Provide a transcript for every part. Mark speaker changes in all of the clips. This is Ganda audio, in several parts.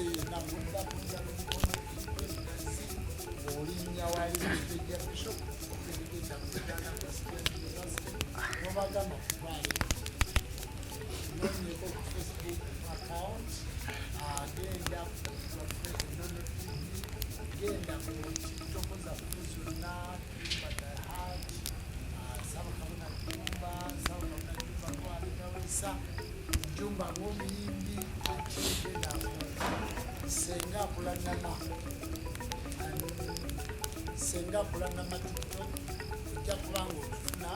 Speaker 1: Eyo yonna mudda kudda n'omukono presidency, olinnya wali ya bishop okugenda mu Uganda Christian University, nobagamba kutwale noonyeko ku Facebook account, genda ku Nono TV, genda ku TikTok zaffe zonna, Jumba the Heart, Ssaabakabona Jumba, Ssaabakabona Jumba Twalekawesa, Jumba ng'omuyimbi, ate genda ku Senga Kulanama, Senga Kulanama TikTok, ojja kuba nga otufuna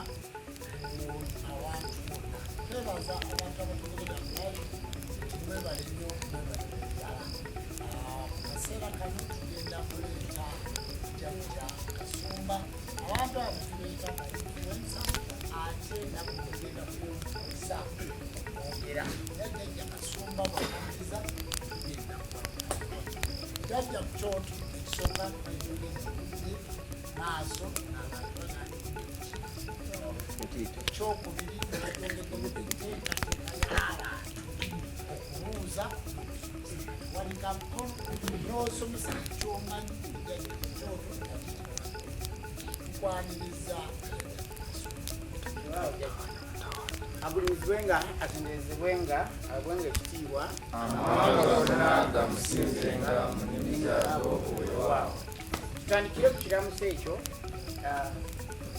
Speaker 1: awantu wonna. Twebaza abantu abatugoberera mu live, mwebale nnyo, mwebale ddala. Mu kaseera kano tugenda kuleeta Jjajja Kasumba. Abantu abo tubeeta ba influencer, ate nabo tugenda kuwummuza okwogera. Era Jjajja Kasumba bw'amaliriza tugenda kuba jjajja ku kyoto ekisooka twetugende maaso n'abantu bagandikidde. Ekyokubiri, twongedde enteekateeka y'abantu okubuuza, wanika mukono n'osomesa kyomanyi. Jjajja ku kyoto tukwaniriza.
Speaker 2: Agulumizibwenga, atenderezebwenga, awebwenga ekitiibwa.
Speaker 3: Amawanga gonna gamusinzenga mu nnimi zaago. Weewaawo.
Speaker 2: Tutandikire ku kiramuso ekyo.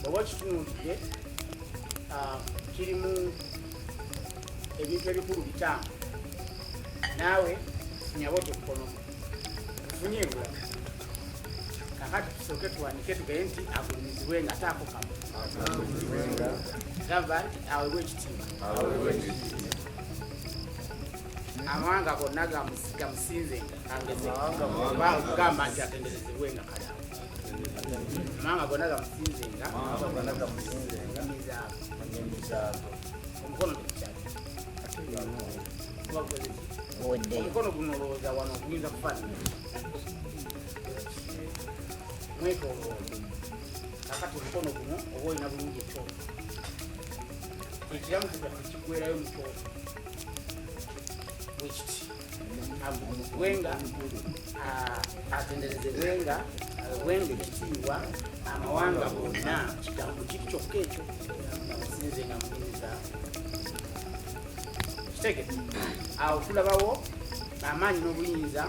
Speaker 2: Bw'oba okitunuulidde, kirimu ebintu ebikulu bitaano. Naawe nyabo tekukonomu nfunye ebulala. Kakati tusooke tuwanike, tugende nti agulumizibwe nga taako kamu.
Speaker 3: Agulumizibwenga.
Speaker 2: Gamba nti awebwe ekitiibwa.
Speaker 3: Awebwe ekitiibwa.
Speaker 2: Amawanga gonna gamusinzenga. Kangeze gamba nti atenderezebwenga. Kale awo amawanga gonna gamusinzenga.
Speaker 3: Amawanga gonna gamusinzenga.
Speaker 2: Nnimi
Speaker 3: mu nnimi zaago.
Speaker 2: Omukono tekukyali omukono guno, olowooza wano guyinza kufaanana mwetooloola. Kakati omukono guno oba olina bulungi ekyoto, ekiramuso kyaffe kiggwerayo mu kyoto bwekiti: agulumizibwenga, atenderezebwenga, awebwenga ekitiibwa, amawanga gonna, kigambo kiri kyokka ekyo, gamusinzenga mu nnimi zaabwe. Kitegete awo tulabawo amaanyi n'obuyinza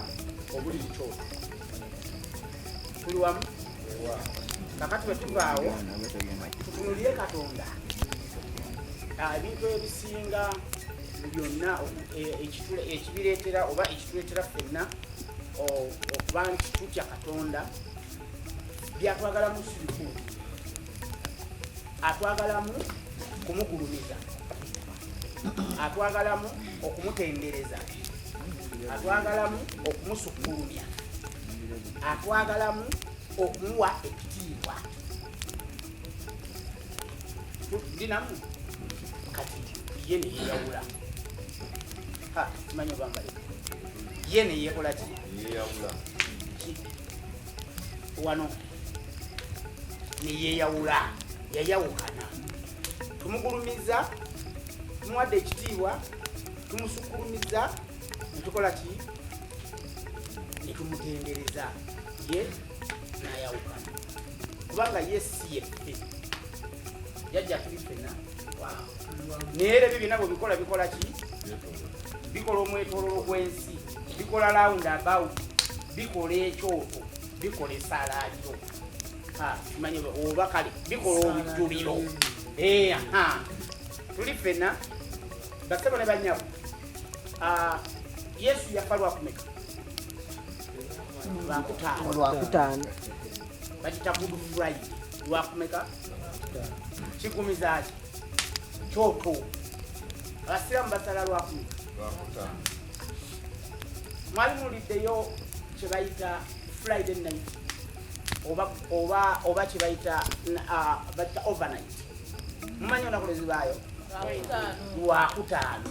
Speaker 2: obuli mu kyoto. Tuli wamu. Kakati bwe tuvaawo tutunulire Katonda. Ebintu ebisinga mu byonna ekibireetera oba ekituleetera ffenna okuba nti tutya Katonda, byatwagalamu si bikulu. Atwagalamu kumugulumiza, atwagalamu okumutendereza, atwagalamu okumusukkulumya, atwagalamu okumuwa ekitiibwa. Ndinamu kati ye neyeyawula. Ha, simanyi oba mbaleka. Ye neyekola ki?
Speaker 3: Yeyawula.
Speaker 2: Ki? Wano neyeyawula, yayawukana. Tumugulumiza, tumuwadde ekitiibwa, tumusukulumiza, netukola ki? Netumutendereza, ye nayawukana, kubanga ye si yeffe. Jajja, tuli ffenna. Naye era ebyo byonna bwebikola, bikola ki? Bikola omwetololo gw'ensi, bikola round about, bikola ekyoto, bikola esaalaaliro. Simanyi oba kale bikola olujjuliro. Aha. Tuli ffenna, basebo ne banyabo. Yesu yafa lwakumeka? Lwakutaano.
Speaker 4: Lwakutaano.
Speaker 2: Bakita Good Friday. Lwakumeka? Kigumiza ki? Kyoto. Abasiraamu basala lwakumeka?
Speaker 3: Lwakutaano.
Speaker 2: Mwali muwuliddeyo kye bayita Friday night oba kye bayita bayita overnight? Mumanyi olunaku lwezibaayo? Lwakutaano.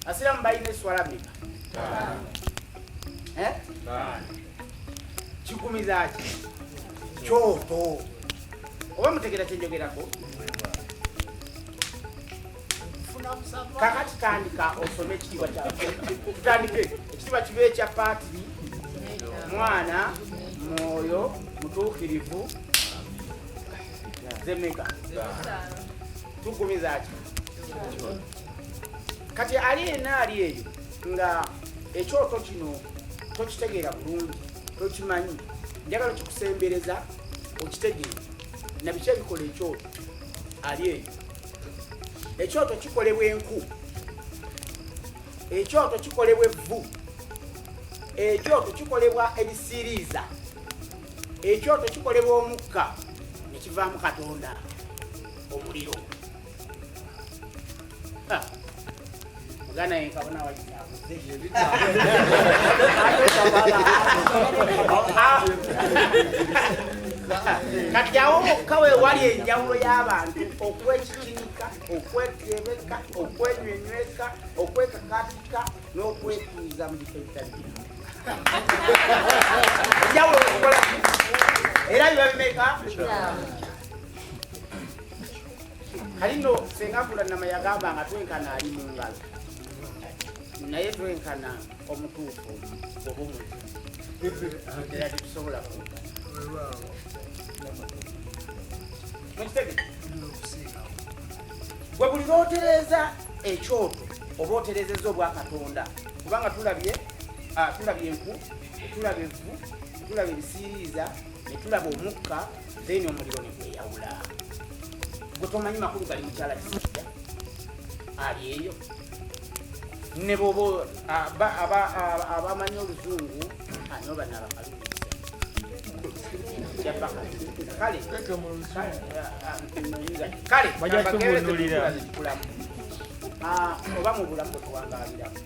Speaker 2: Abasiraamu balina eswala meka? Eh? Kigumiza ki? Kyoto. Oba mutegeera kyenjogerako?
Speaker 1: Nfuna.
Speaker 2: Kakati tandika osome ekitiibwa kya tutandike ekitiibwa kibe ekya Patiri, Mwana, Mwoyo Mutuukirivu. Zemeka tugumiza ki? Kati ali yenna ali eyo nga ekyoto kino tokitegeera bulungi, tokimanyi, njagala kikusembereza okitegeere na biki ebikola ekyoto. Ali eyo ekyoto kikolebwa enku, ekyoto kikolebwa evvu, ekyoto kikolebwa ebisiiriiza, ekyoto kikolebwa omukka ne kivaamu Katonda omuliro. Muganda ye nkabona wayitaabuze. Kati awo wokka we wali enjawulo y'abantu okwekikinika, okwekebeka, okwenywenyweka, okwekakatika n'okwetuuza mu bifo ebitali byamu. Enjawulo okukola era biba bimeka? Kali nno Senga Kulanama yagamba nga twenkana ali mu ngalo, naye twenkana omutuufu oba omuzibu era tetusobola kwenkana. Mukitegedde? Gwe buli lw'otereeza ekyoto oba otereezezza obwakatonda, kubanga tulabye enku, tulaba evvu, tulaba ebisiiriiza, ne tulaba omukka, then omuliro ne gweyawula. Gwe tomanyi makulu gali mukyala kisajja ali eyo ne bwoba abamanyi oluzungu anoba nabakalubiriza. Kale kale oba mu bulamu bwe tuwangaaliramu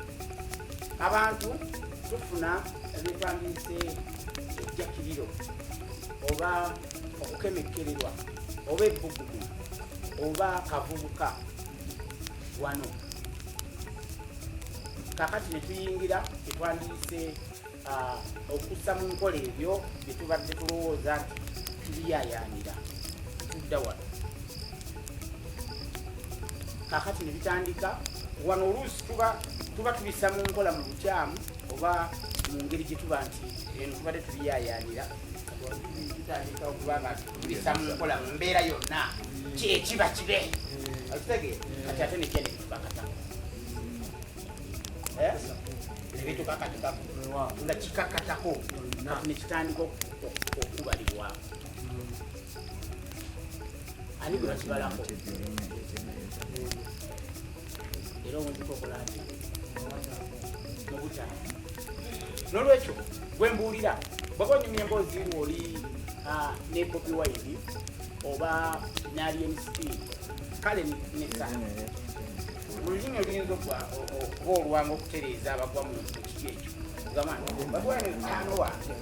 Speaker 2: abantu tufuna ebyetwandiise ejjakiriro oba okukemekkererwa oba ebbugumu oba kavubuka wano. Kakati ne tuyingira tetwandiise okussa mu nkola ebyo bye tubadde tulowooza nti tubiyayaanira, tudda wano. Kakati ne bitandika wano. Oluusi tuba tubissa mu nkola mu bukyamu oba mu ngeri gye tuba nti eno tubadde tubiyayaanira, tutandika okuba nga tubissa mu nkola mu mbeera yonna kyekiba kibe. Okitegeera? Kati ate nekya ne bitukakatako nebitukakatikako nga kikakatako kati nekitandika okubalibwako. Ani gwe bakibalako? Era omuzika okola ati mubutaano. N'olwekyo gwe mbuulira bwaba onyumya emboozi ng'oli ne Bobi Wine oba n'Alien Skin, kale nesa mu lulimi oluyinza okuba olwangu okutereeza abagwa mu kiti ekyo, ogamba nti Bobi Wine taano wange,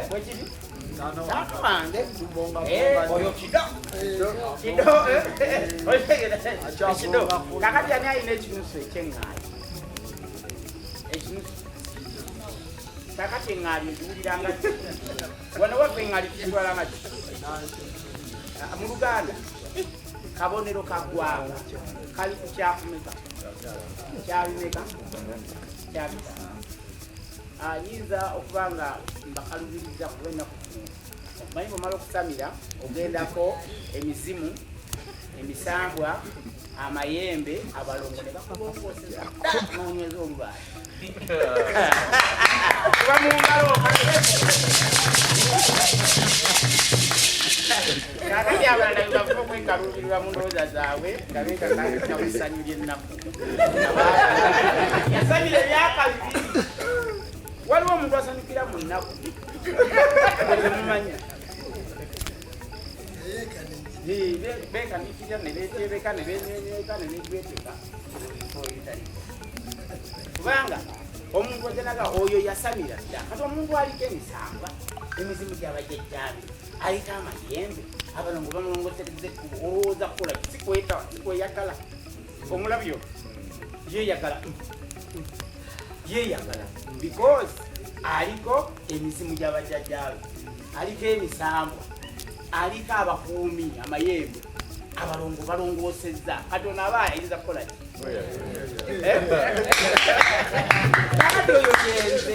Speaker 2: bwekiri taano wange oyo kido kido kido. Kakati ani alina ekinusu ekyeŋŋaali? Ekinusu kakati eŋŋaali ogiwuliranga ki? Wano waffe eŋŋaali tukitwalanga ki mu Luganda? Kabonero ka ggwanga kali ku kyakumeka kyabimeka kyabitaano. Nyinza okuba nga mbakalubiriza kuba ennaku zino omanyi bwomala okusamira ogendako emizimu, emisambwa, amayembe, abalongo ne bakulongooseza n'onyweza olubaale kuba mu ngalo. Kakati abalala bebava okwekaluubirira mu ndowooza zaabwe nga beekakakika mu ssanyu ly'ennaku. Yasamira emyaka 2. Waliwo omuntu asanyukira mu nnaku temumanyi, bekanikira ne beteebeka ne benywenyeka ne bejweteka kubanga omuntu ajanaga oyo yasamira dda. Kati omuntu aliko emisambwa, emizimu gyabajjajjaabe, aliko amayembe, abalongo bamulongosereza ekkubo, olowooza kukola sikweyagala. Omulabyo yeyagala yeyagala because aliko emizimu gyabajjajjaabe, aliko emisambwa, aliko abakuumi amayembe. Abalongo balongoosezza. Kati ono aba ayinza kukola ki? Kakati oyo yenze.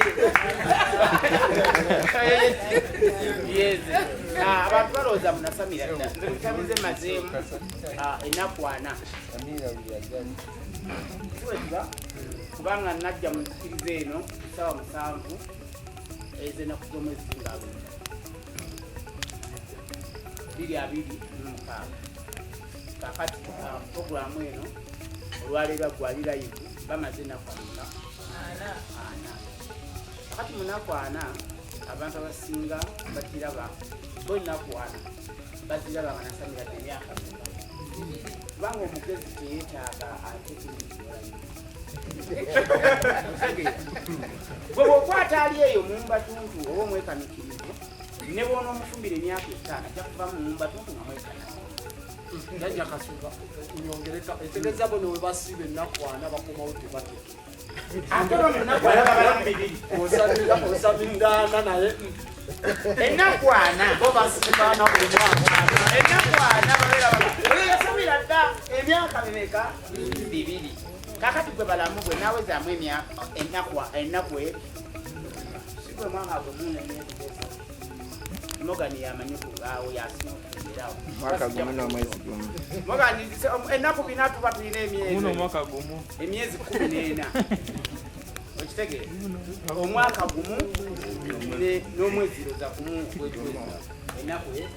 Speaker 2: Yenze. Abantu balowooza munasamira dda. Nze musamize mazeemu ennaku 4. Kiwezibwa kubanga najja mu nzikiriza eno ssaawa 7 ez'ennaku z'omwezi nga 2026. Kakati puroguramu eno olwaleero gwali live bamaze ennaku 4. Kakati mu nnaku 4 abantu abasinga bakiraba bo ennaku 4 baziraba nga nasamira dda emyaka meka. Kubanga omugezi teyeetaaga ate kintu. Bwe bw'okwata ali eyo mumbatuntu oba omwekanikirivu ne bw'onoomufumbira emyaka 5 ajja kuva mu mumbatuntu nga mwekana.
Speaker 1: Jjajja Kasuba nyongereka etegeeza bo ne we basiiba ennaku 4 bakomawo tebategeera.
Speaker 2: Ate olwo mu nnaku 4 babalamu 2.
Speaker 1: Osamirira 4 naye
Speaker 2: ennaku 4
Speaker 1: bo basiiba 4 buli mwaka.
Speaker 2: Ennaku 4 babeera oyo yasamira dda emyaka mimeka? 2. Kakati gwe balamu gwe naawezaamu ennaku 2. Si gwe mwaka gwe muna emyezi esatu. Morgan yamanyi awo yasinga okubeerawo.
Speaker 3: Mwaka gumu n'omwezi gumu.
Speaker 2: Morgan ennaku 4 tuba tulina emyezi.
Speaker 4: Omwaka gumu.
Speaker 2: Emyezi 14. Okitegeera? Omwaka gumu n'omwezi roza gumu ennaku 4.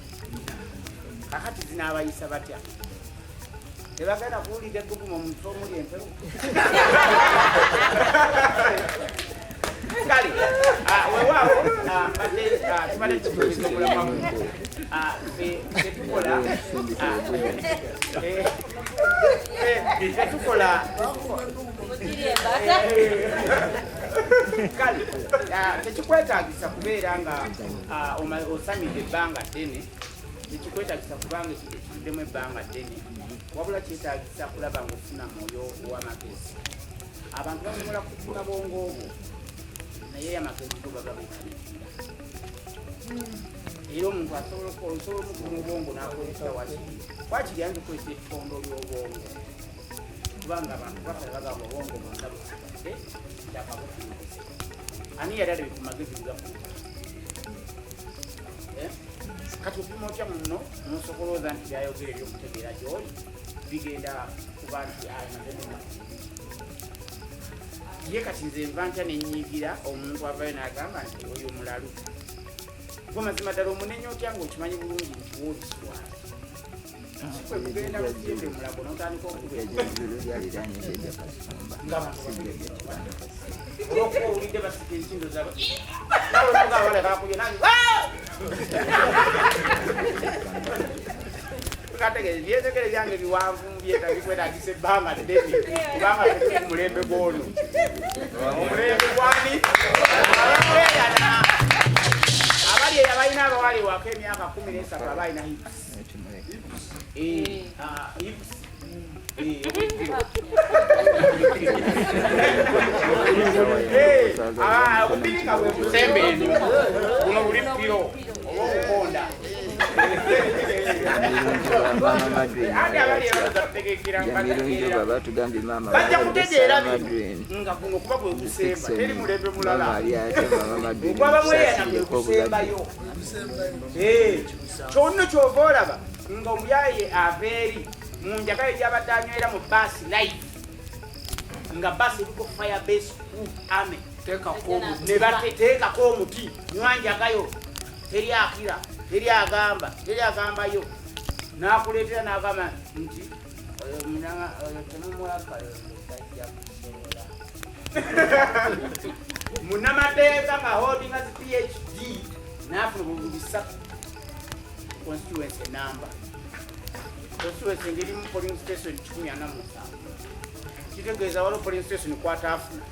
Speaker 2: Kakati zinaabayisa batya? Tebagenda kuwulira eggugumu mu kifo omuli empewo. Kale weewaawo tubadde tukubiza omulamu tetukola tetukola kale tekikwetaagisa kubeera nga osamidde ebbanga ddene, tekikwetaagisa kubanga ekivuddemu ebbanga ddene, wabula kyetaagisa kulaba ng'ofuna mwoyo ow'amagezi. Abantu basobola kufuna bwongo obwo naye amagezi go baba beekanikira. Era omuntu asobola omukuma obwongo n'akozesa wakiri. Wakiri ayinza okukozesa ettondo ly'obwongo kubanga abantu bakala bagamba obwongo bwonna busigadde kyakabufunze. Ani yali alabye ku magezi gakuta? Kati opima otya muno n'osobolooza nti byayogera ebyokutegeera gy'oli bigenda kuba nti amagezi. Ye kati nze nva ntya ne nnyiigira omuntu avaayo n'agamba nti oyo mulalu. Gwe mazima ddala omunenya otya ng'okimanyi bulungi nti w'obiswala. Si kwe kugenda ku kiyembe mulago n'otandika okuba ng'abantu olw'okuba owulidde basika enkindo zaabwe. Naawe n'ogamba baleka bakubye nange. Kategeeza ebyenjogera byange biwanvu bikwetaagisa ebbanga ddene kubanga tuli ku mulembe gw'ono. Omulembe gwani? Abamweyana. Abali eyo abalina abawala ewaka emyaka 13 abalina hips. Hips. Obubirika bwe busembe eno. Buno buli ppiro oba obukonda. Bajja kutegeera bino nga guno kuba gwe gusemba teri mulembe mulala. Ogwabamweyana gwe gusembayo. Kyonna ky'ova olaba nga omuyaye ava eri mu njagayo gy'abadde anywera mu baasi live nga baasi eriko fire base crew army ne bateekako omuti nywa njagayo teri akira teri agamba teri agambayo n'akuleetera n'agamba nti oyo oyo temumwaka tajja kusobola. Munnamateeka nga holding as PhD n'afuna obululu 3 constituency number. Constituency ng'erimu polling station 147. Kitegeeza waliwo polling station kw'ataafuna.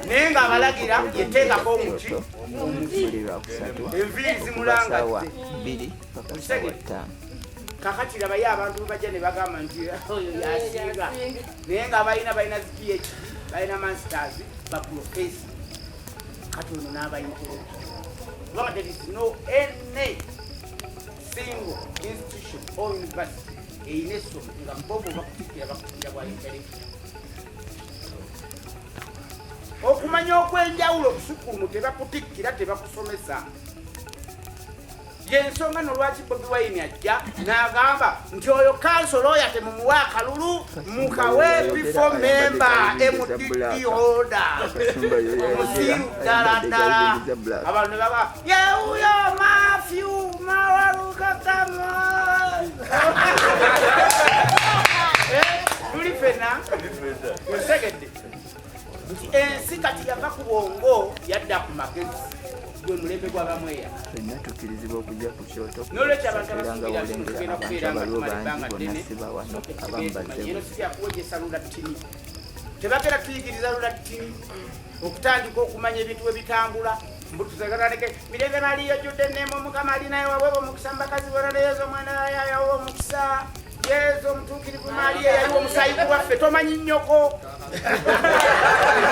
Speaker 2: Naye ng'abalagira yeteekako omuti enviiri zimulangadde. Kakati labayo abantu bwe bajja ne bagamba nti oyo yasinga naye nga balina zi PhD balina masters ba professor. Kati ono n'abayintereka. Kubanga there is no any single institution or university erina essomo nga bo bwe bakutikkira bakutikkira bwa intellectual. Okumanya okw'enjawulo okusukkulumu tebakutikkira, tebakusomesa. Yensonga no lwaki Bobi Wine ajja n'agamba nti oyo kansolo oyo temumuwa akalulu, mukawe before member MDD holder musiru ddala ddala. Abantu ne baba yewuyo Matthew Mawalukakama. Tuli fena osegedde nti ensi kati yava ku bwongo yadda ku magezi, gwe mulembe gw'abamweya.
Speaker 3: Ffenna tukkirizibwa okujja ku kyoto
Speaker 2: N'olwekyo abantu
Speaker 3: era nga
Speaker 2: abasuubira nti
Speaker 3: bw'olengera
Speaker 2: tugenda
Speaker 3: abantu
Speaker 2: kubeera nga
Speaker 3: abaliwo
Speaker 2: tumala
Speaker 3: bangi
Speaker 2: ebbanga
Speaker 3: bonna
Speaker 2: ddene,
Speaker 3: si ba wano,
Speaker 2: sooka
Speaker 3: abamu
Speaker 2: ekitegeeza
Speaker 3: bazze
Speaker 2: eno si byakuwejjesa Lulatini. Tebagenda tuyigiriza Lulatini okutandika okumanya ebintu bwe bitambula. Mbutuzeganaleke mirembe Mariya ojjudde enneema, Omukama ali naye, waweebwa omukisa mu bakazi bonna, ne Yezu omwana yawa omukisa. Yezu omutuukirivu Mariya yaliwo omusaayi gwaffe, tomanyi nnyoko.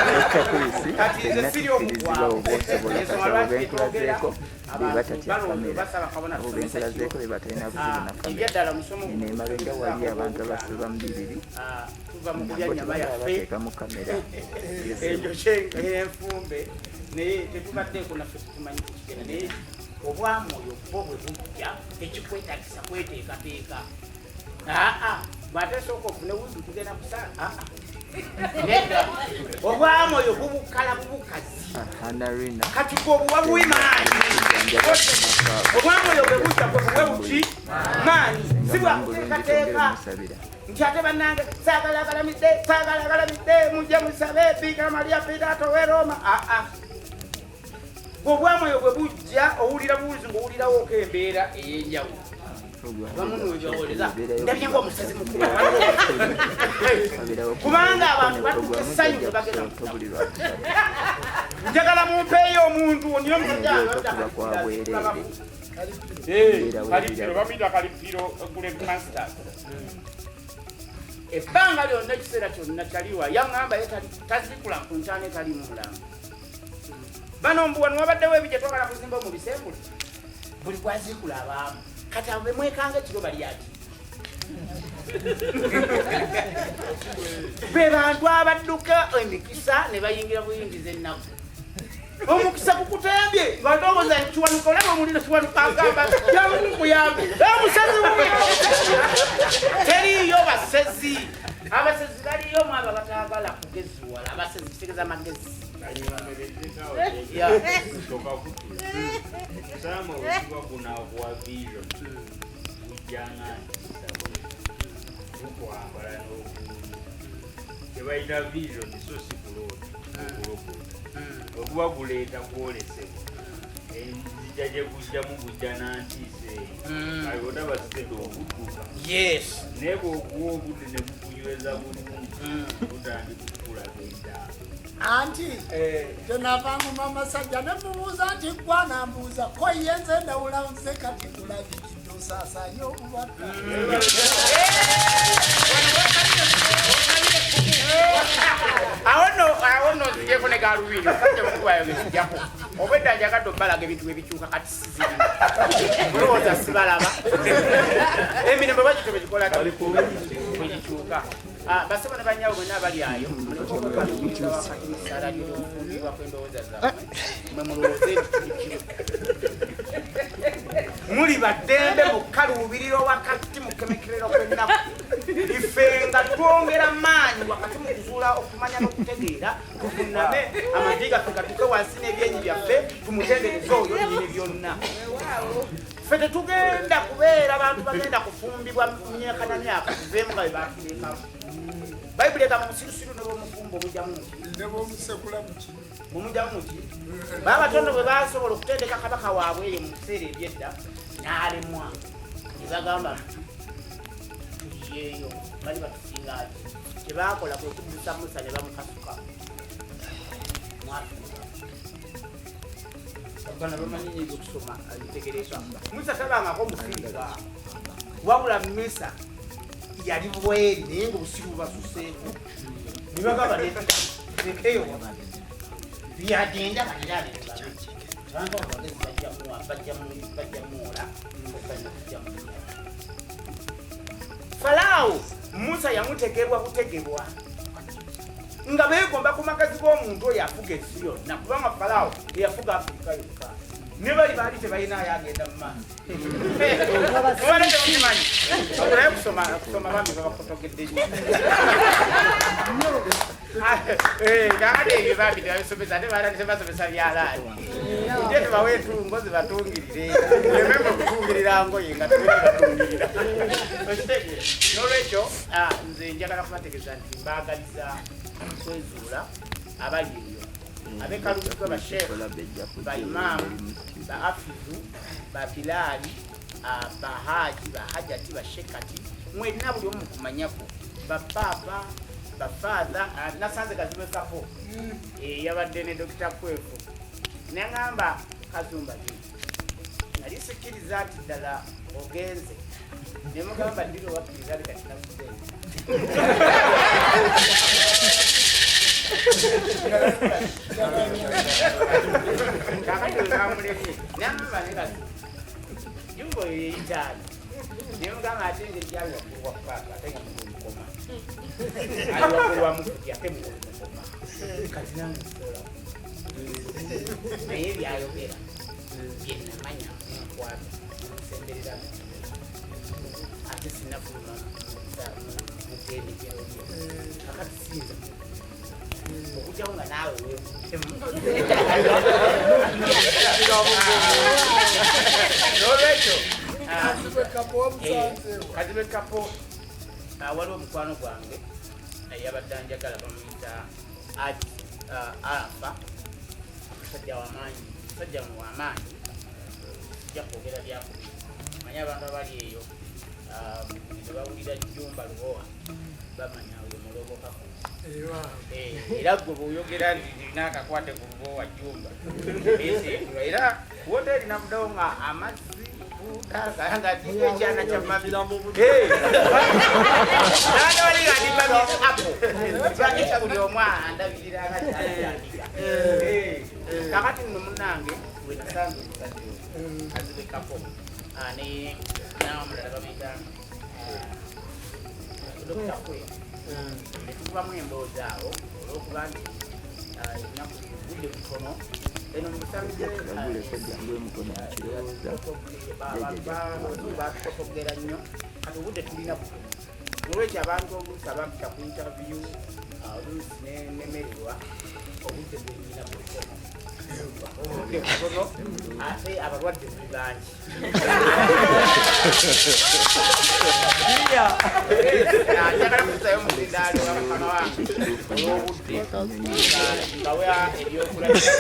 Speaker 3: Dr. Chris,
Speaker 2: Kati nze
Speaker 3: ffenna
Speaker 2: siri
Speaker 3: tukkirizibwa
Speaker 2: omukwabo.
Speaker 3: oba osobola.
Speaker 2: Ensonga
Speaker 3: Kati abo
Speaker 2: lwaki
Speaker 3: benkulazeeko
Speaker 2: twogera,
Speaker 3: be
Speaker 2: abantu
Speaker 3: batatya
Speaker 2: balowooza
Speaker 3: kamera,
Speaker 2: basaba kabona
Speaker 3: abo
Speaker 2: tusomesa
Speaker 3: benkulazeeko
Speaker 2: kiro.
Speaker 3: be batalina buzibu na kamera.
Speaker 2: Ebyaddala musomo
Speaker 3: Eno emabega wali abantu abasuba mu bibiri,
Speaker 2: tuva mu kulya
Speaker 3: nabo
Speaker 2: nnyama
Speaker 3: tebagala
Speaker 2: yaffe
Speaker 3: bateekamu kamera.
Speaker 2: Ekyo kyenfumbe, naye tetubaddeeko naffe, tetumanyi kukigenda, naye obwamwoyo bwo bwe bujja tekikwetagisa kweteekateeka. Aa, bw'ate sooka ofune wuzu tugenda kusaala. Aa, nedda, obwamwoyo bubukala bubukazi.
Speaker 3: Hanarina.
Speaker 2: Kati gwe obuwa buwi maanyi. Obwamwoyo bwe bujja gwe buwe buki maanyi, si bwakuteekateeka
Speaker 3: Musabira.
Speaker 2: Nti ate bannange saagala agalamidde, saagala agalamidde, mujje musabe Biikira Maria Pilato we Roma. Aa, gwe obwamwoyo bwe bujja owulira buwulizi ng'owulirawooko embeera ey'enjawulo. Bamunubyowoleza ndabye ngaomusezi mukulu, kubanga abantu batuuka essanyu tebagenda.
Speaker 3: Buli lwakusatu
Speaker 2: Njagala mumpeeyo omuntu niyo omusajja.
Speaker 3: Kuba kwa bwereere.
Speaker 2: Kalipiro bamuyita Kalipiro Greg Masters. Ebbanga lyonna, ekiseera kyonna kyaliwa yaŋŋamba ye tazikula ku ntaana etali mu mulambo. Bano mbu wano wabaddewo ebijja, twagala kuzimba mu bisembule, buli gwazikula abaamu. Kati abo bemwekanga ekiro bali ati be bantu abadduka emikisa ne bayingira buyingiza ennaku. Omukisa gukutembye nga ndowooza Kiwanuka, olaba omuliro Kiwanuka agamba jangu nkuyambe. Omusezi wuyo, teriiyo basezi. Abasezi baliyo mu abo abatagala kugeziwala. Abasezi kitegeeza amagezi. Yeah.
Speaker 4: Toka kutula kusama wekiba gunakuwa vision gujjanga ntiisa gukwambala n'okulungi tebayita vision, so si kuloota okulogota. Wekuba guleeta kwolesebwa, enzija gye gujjamu gujja nantiisa eyo, kale otaba sitedde okudduka. Naye bw'oguwa obudde ne gukunyweza bulungi, gutandika okukulaga entaama.
Speaker 1: Anti kyenava nguma amasajja ne mubuuza nti gwanambuuza ko ye nze ndawula nze kati kulabiridde osaasaanye obubaka.
Speaker 2: Awo nno nzijeko ne galuwini osajja mukulu ayogezijjako obwedda njagadde obbalaga ebintu bwe bikyuka. Kati sizirina olowooza sibalaba emirembe bagito begikola bwegikyuka. Basebo ne bannyabo bwenna abali ayo, muleke okukaluubirira wakati mu ssaala ly'okufumbirwa kw'endowooza zammwe. Mwe mulowooze nti tuli kiro muli baddembe mukaluubiriro wakati mu kemekerero kw'ennaku, ife nga twongera maanyi wakati mu kuzuula okumanya n'okutegeera. Tuvuname amagi gaffe gatuke wansi n'ebyenyi byaffe, tumutendereze oyo nnyini byonna. Ffe tetugenda kubeera bantu bagenda kufumbibwa myaka na myaka tuveemu nga bwe batulekamu. Bayibuli egamba musirusiru ne bwomufumba omugyamu muki?
Speaker 1: Ne bwomusekula mu kino.
Speaker 2: Mumugyamu muki? Babatono bwe basobola okutendeka kabaka waabwe eyo mu biseera ebyedda n'alemwa, ne bagamba tuyeeyo bali batusinga ki. Kyebakola kwe kuddusa Musa ne bamukasuka mu Afirika. Bano bamanyi nyinza okusoma ebitegereeka. Musa tabangako mufirika, wabula Musa yali bweri, naye nga obusiru bubasuseeko ne bagamba lekeyo byagenda balirabe. Abantu abo bagezi bajja muwola obalina kujja mu. Falaawo Musa yamutegebwa kutegebwa nga beegomba ku magazi g'omuntu oyo afuga ensi yonna, kubanga Falaawo eyafuga Afirika yokka ne bali baali tebalinayo agenda mu maaso. Mubadde temukimanyi? Naye kusoma kusoma bambi babakotogedde nnyo. Kakati ebyo bambi tebabisomesa, ate baatandise basomesa byalaani. Nje tubawe entungo zibatungirire, lemembe okutungirira ngoye nga tugenda batungirira. Okitegeera? N'olwekyo nze njagala kubategeeza nti mbaagaliza kwezuula abali eyo ab'e Kalugga, basheekh, baimaamu, ba afizu, babilaali, bahaji, bahajati, bashekati, mwenna buli omu kumanyako, bapaapa, bafaatha. Nasanze Kazibwe Kapo yabadde ne Dokita Kwefu, naŋamba Kazumba nali sikkiriza nti ddala ogenze, nemugamba ndiro wakkiriza nti kati nafudde. Kakati webamuleke naŋamba ne kati jumba oyo yeyitaani, nemugamba ate nze gyali waggulu wa paapa ate nga mukulu mukoma, ali waggulu wa mufuti ate mukulu mukoma, kati nange nsobola, naye byayogera byenamanya nkwata nsemberera ate sinafuluma mutendekero lye, kakati siyinza okujjawo nga naawe weevuddemu. N'olwekyo Kazibwe Kapo, waliwo omukwano gwange eyabadde anjagala, bamuyita Arafa, musajja wamaanyi, musajja wamaanyi, sijja kwogera byakubiri. Manyi abantu abali eyo ne bawulira Jjumba Lubowa bamanya oyo mulobokako, era gwe bw'oyogera nti nina akakwate ku Lubowa Jjumba beeseetulwa. Era woteri navuddewo nga amazzi nga kiko ekyana kya mami nabadde wali nga ndi mami apo lwakisa buli omu andabirira nga kyandika. Kakati nno munnange wenasanze omusajja oyo Kazibwe Kapo ne n'omulala bamuyita Dokita Kwe, netukubamu emboozi awo olwokuba nti ennaku budde butono eno mubusanze batukotogera nnyo. Kati obudde tulina butono, olwekyo abantu oluusi abampita ku interview oluusi nemererwa, obudde bwenyina butono, obudde butono, ate abalwadde muli bangi. Njagala kuzayo muzindaalo wa mukama wange olw'obudde mbawa ebyokulabira,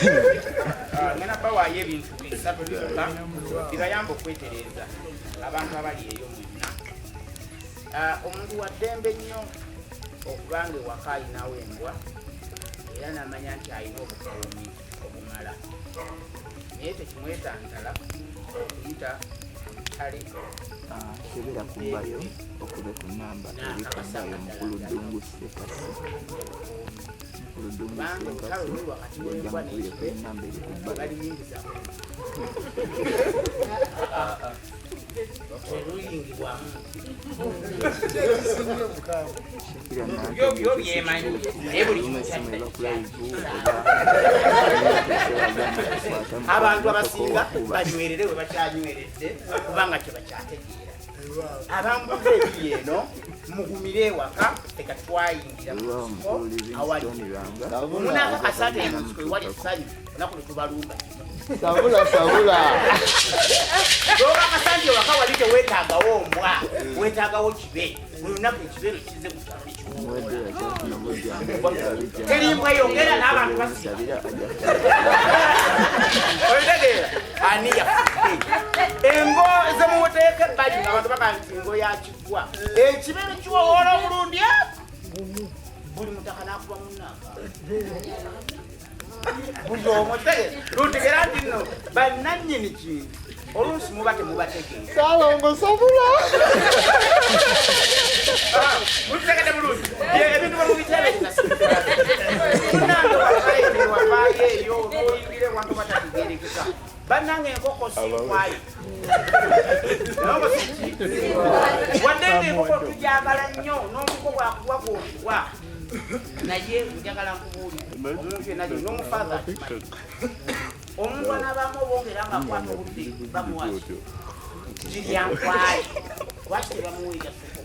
Speaker 2: ngenda bawaayo ebintu bisatu byokka bibayamba okwetereeza. Abantu abali eyo mwenna, omuntu wa ddembe nnyo okubanga ewaka alinawo embwa era namanya nti alina obukuumi obumala, naye tekimwetantala okuyita mutale.
Speaker 3: Kebera ku bio okube ku namba eri ku bio. Mukulu Ddungu Ssekasi, Mukulu Ddungu
Speaker 2: Kubanga olutalo
Speaker 3: Ssekasi
Speaker 2: luli wakati
Speaker 3: jjajja
Speaker 2: w'embwa
Speaker 3: mukubireko
Speaker 2: n'ekibe
Speaker 3: enamba eri ku bio.
Speaker 2: Tebaliyingiza, teruyingibwamu.
Speaker 3: Shakira
Speaker 2: Byo byo
Speaker 3: Nantongo
Speaker 2: byemanyi, naye buli kimu
Speaker 3: olumu essimu eba ku live
Speaker 2: kyakita.
Speaker 3: Oba kwata
Speaker 2: Abantu abasinga
Speaker 3: wakuba
Speaker 2: banywerere we bakyanyweredde kubanga kyebakyategeera. Abambuza ebiri eno mugumire ewaka, feka twayingira mu
Speaker 3: Weewaawo
Speaker 2: nsiko
Speaker 3: mukulu
Speaker 2: awali
Speaker 3: Livingstone Lwanga
Speaker 2: munakakasa nti mu nsiko ewali essanyu olunaku lwe tubalumba kino.
Speaker 5: Sabula sabula.
Speaker 2: Lwobakasa nti ewaka wali teweetaagawo mbwa, weetaagawo kibe, buli lunaku ekibeero kize ku kyalo
Speaker 3: Omuwedde
Speaker 2: nekiwoola.
Speaker 3: yakyafuna obujjanjabi.
Speaker 2: Terimbwa yogera n'abantu basiba.
Speaker 3: Musabira ajja
Speaker 2: Otegeera ani yafudde engo zemuteeka ebbali nga abantu bagaa nti engo yakigwa ekibeero kiwowoola omulundi buli mutaka n'akuba munaaka buli omu. Otegeera lutegeera nti nno bannannyini kintu oluusi muba temubategeera.
Speaker 5: Salongo sabula.
Speaker 2: Mututegedde bulungi ebintu bwemubiteebereza. Munange wakaeewaka Avaayo eyo n'oyingira ewantu batategeerekeka. Bannange enkoko si nkwayo. Enkoko si ki? Wadde ng'enkoko tugyagala nnyo n'omuko bwakuwa gw'okuwa. Naye njagala nkubuulire omuntu yenna gyo n'omufaaza akimanyi. Omuntu anaabaamu obwongo era ng'akwata obudde bamuwa ki? Girya nkwayo. Lwaki tebamuweerya soko?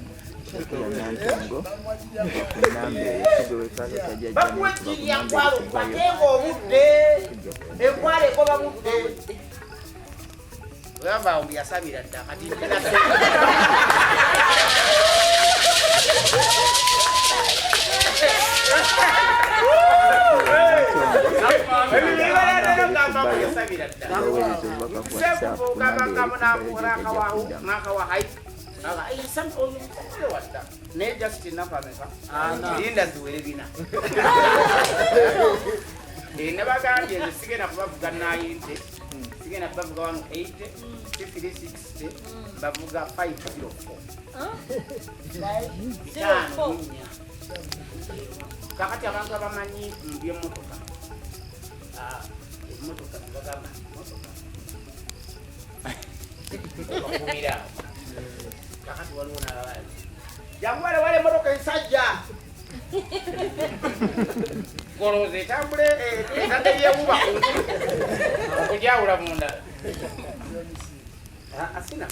Speaker 3: Shakira Nantongo kuba ku nnamba eyo Kigwe Kalota Jjajja
Speaker 2: Bakuwa
Speaker 3: naye kuba ku
Speaker 2: eggi lya
Speaker 3: nnamba
Speaker 2: nkwalo
Speaker 3: eri ku bayo
Speaker 2: okwatenga obudde.
Speaker 3: tujja kudda.
Speaker 2: Enkwalo egoba budde. Oyamba awo mbu yasabira dda kati ndina ssente.
Speaker 3: Shakira Nantongo
Speaker 2: Ebyo gamba mbu
Speaker 3: ku bayo
Speaker 2: yasabira dda.
Speaker 3: baweereza obubaka ku WhatsApp ku nnamba eri ku bayo Jjajja ajja kuddamu.
Speaker 2: Naye just ennaku ameka linda ziwere 4. Nabagambye nze sigenda kubavuga 90, sigenda kubavuga 180, 360, bavuga 504. 54. Kakati abantu abamanyi mu by'emmotoka, emmotoka nebagamba nti mmotoka bakubira awo. Kakati waliwo n'abalala jangu wale wale emmotoka ensajja golooza etambule etadde byewuba kungulu okugyawula mu ndala. Asina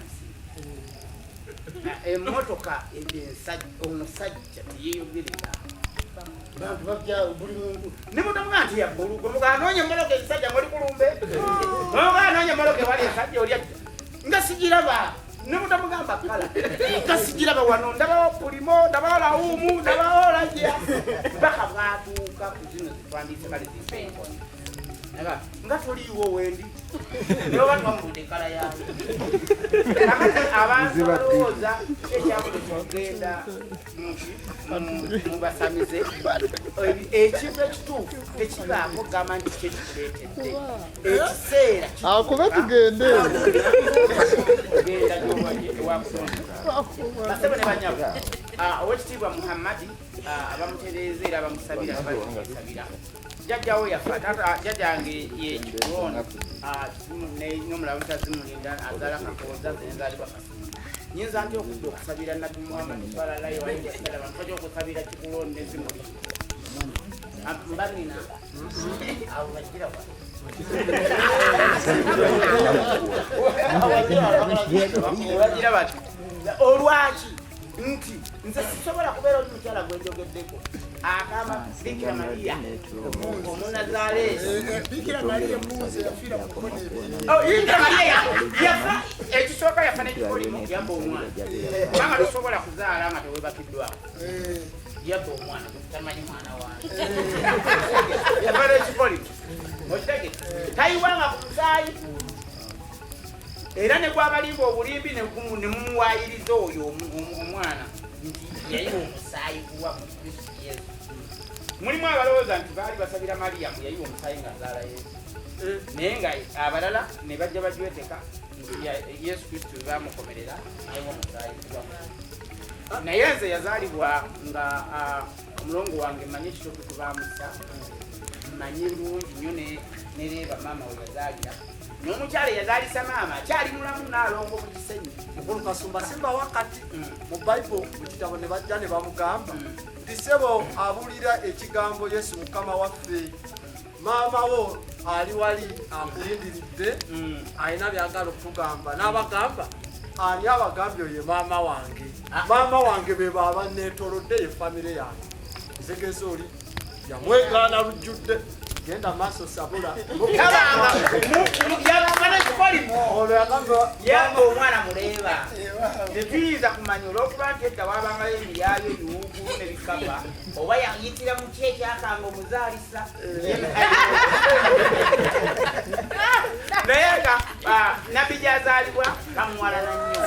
Speaker 2: emmotoka omusajja teyeeyogerera. Bantu bajja buli muntu ne mutamugaa nti yabbulu gwe mugaa noonya emmotoka ensajja ng'oli kulumbe mugaa noonya emmotoka ewali ensajja oli ajja nga sigiraba ne mutamugamba kala nga sigiraba wano ndabawo pulimo ndabawo lawumu ndabawo lajja mpaka bwatuuka ku zino zitwandiise kale ziseenkono nga toliiwo wendi naye oba twamuludde ekkala yayo. Kakati abantu balowooza ekyabuli kugenda mubasamize ekintu ekituufu tekibaako gamba nti kyekikuleetedde ekiseera
Speaker 5: Akube tugende.
Speaker 2: Genda gyowakusonda. Basebo ne banyabo, owekitiibwa Muhammadi, abamutereeza era abamusabira abamusabira jjajjawo yafa taata jjajjange ye Kikulondo n'omulala mutazimulinda azaala Kakooza zenzaalibwa Kasumba. Nyinza ntya okudda okusabira Nabbi Muhammad sallallahu alaihi wasallam nfajja okusabira Kikulondo ne Zimuli mba nina abo bagira wa bagira bati olwaki nti nze sisobola kubeera oli mukyala gwe njogeddeko agamba Bikira Mariya Omunazaleesi.
Speaker 1: Bikira Mariya muze yafiira mu mikono ebiri.
Speaker 2: Oh, Bikira Mariya yafa ekisooka yafa n'ekikolimo yabba omwana kubanga tosobola kuzaala nga teweebakiddwako. Yabba omwana tamanyi mwana wange yafa n'ekikolimo okitegedde tayiwanga ku musaayi era ne gwabalimba obulimbi ne mumuwaayiriza oyo omwana nti yayiwa omusaayi guwa mu Kristo Yesu. Mulimu abalowooza nti baali basabira Mariyamu yayiwa omusaayi ng'azaala Yesu naye nga abalala ne bajja bajweteka nti Yesu Kristo bwe baamukomerera ayiwa omusaayi guwa. Naye nze yazaalibwa nga omulongo wange mmanyi ekitooke kwe baamussa mmanyi bulungi nnyo nereeba maama we yazaalira n'omukyala eyazaalisa maama akyali mulamu n'alongo mu Kisenyi.
Speaker 6: Mukulu Kasumba simba wakati mu Bayibuli mu kitabo ne bajja ne bamugamba nti ssebo abuulira ekigambo Yesu Mukama waffe maama wo ali wali akulindiridde alina byagala okugamba n'abagamba ani abagambye oyo maama wange maama wange be baba neetolodde ye famire yange nzegeza oli yamwegaana lujjudde genda maaso sabula.
Speaker 2: Tabanga yabanga n'ekikolimo
Speaker 6: ono yagamba
Speaker 2: yamba omwana muleeba tetuyinza kumanya olw'okuba nti edda wabangayo emiyaayo ebiwuugulu ne bikaba oba yayitira mu ki ekyakanga omuzaalisa naye nga nabbi gy'azaalibwa bamuwalana nnyo.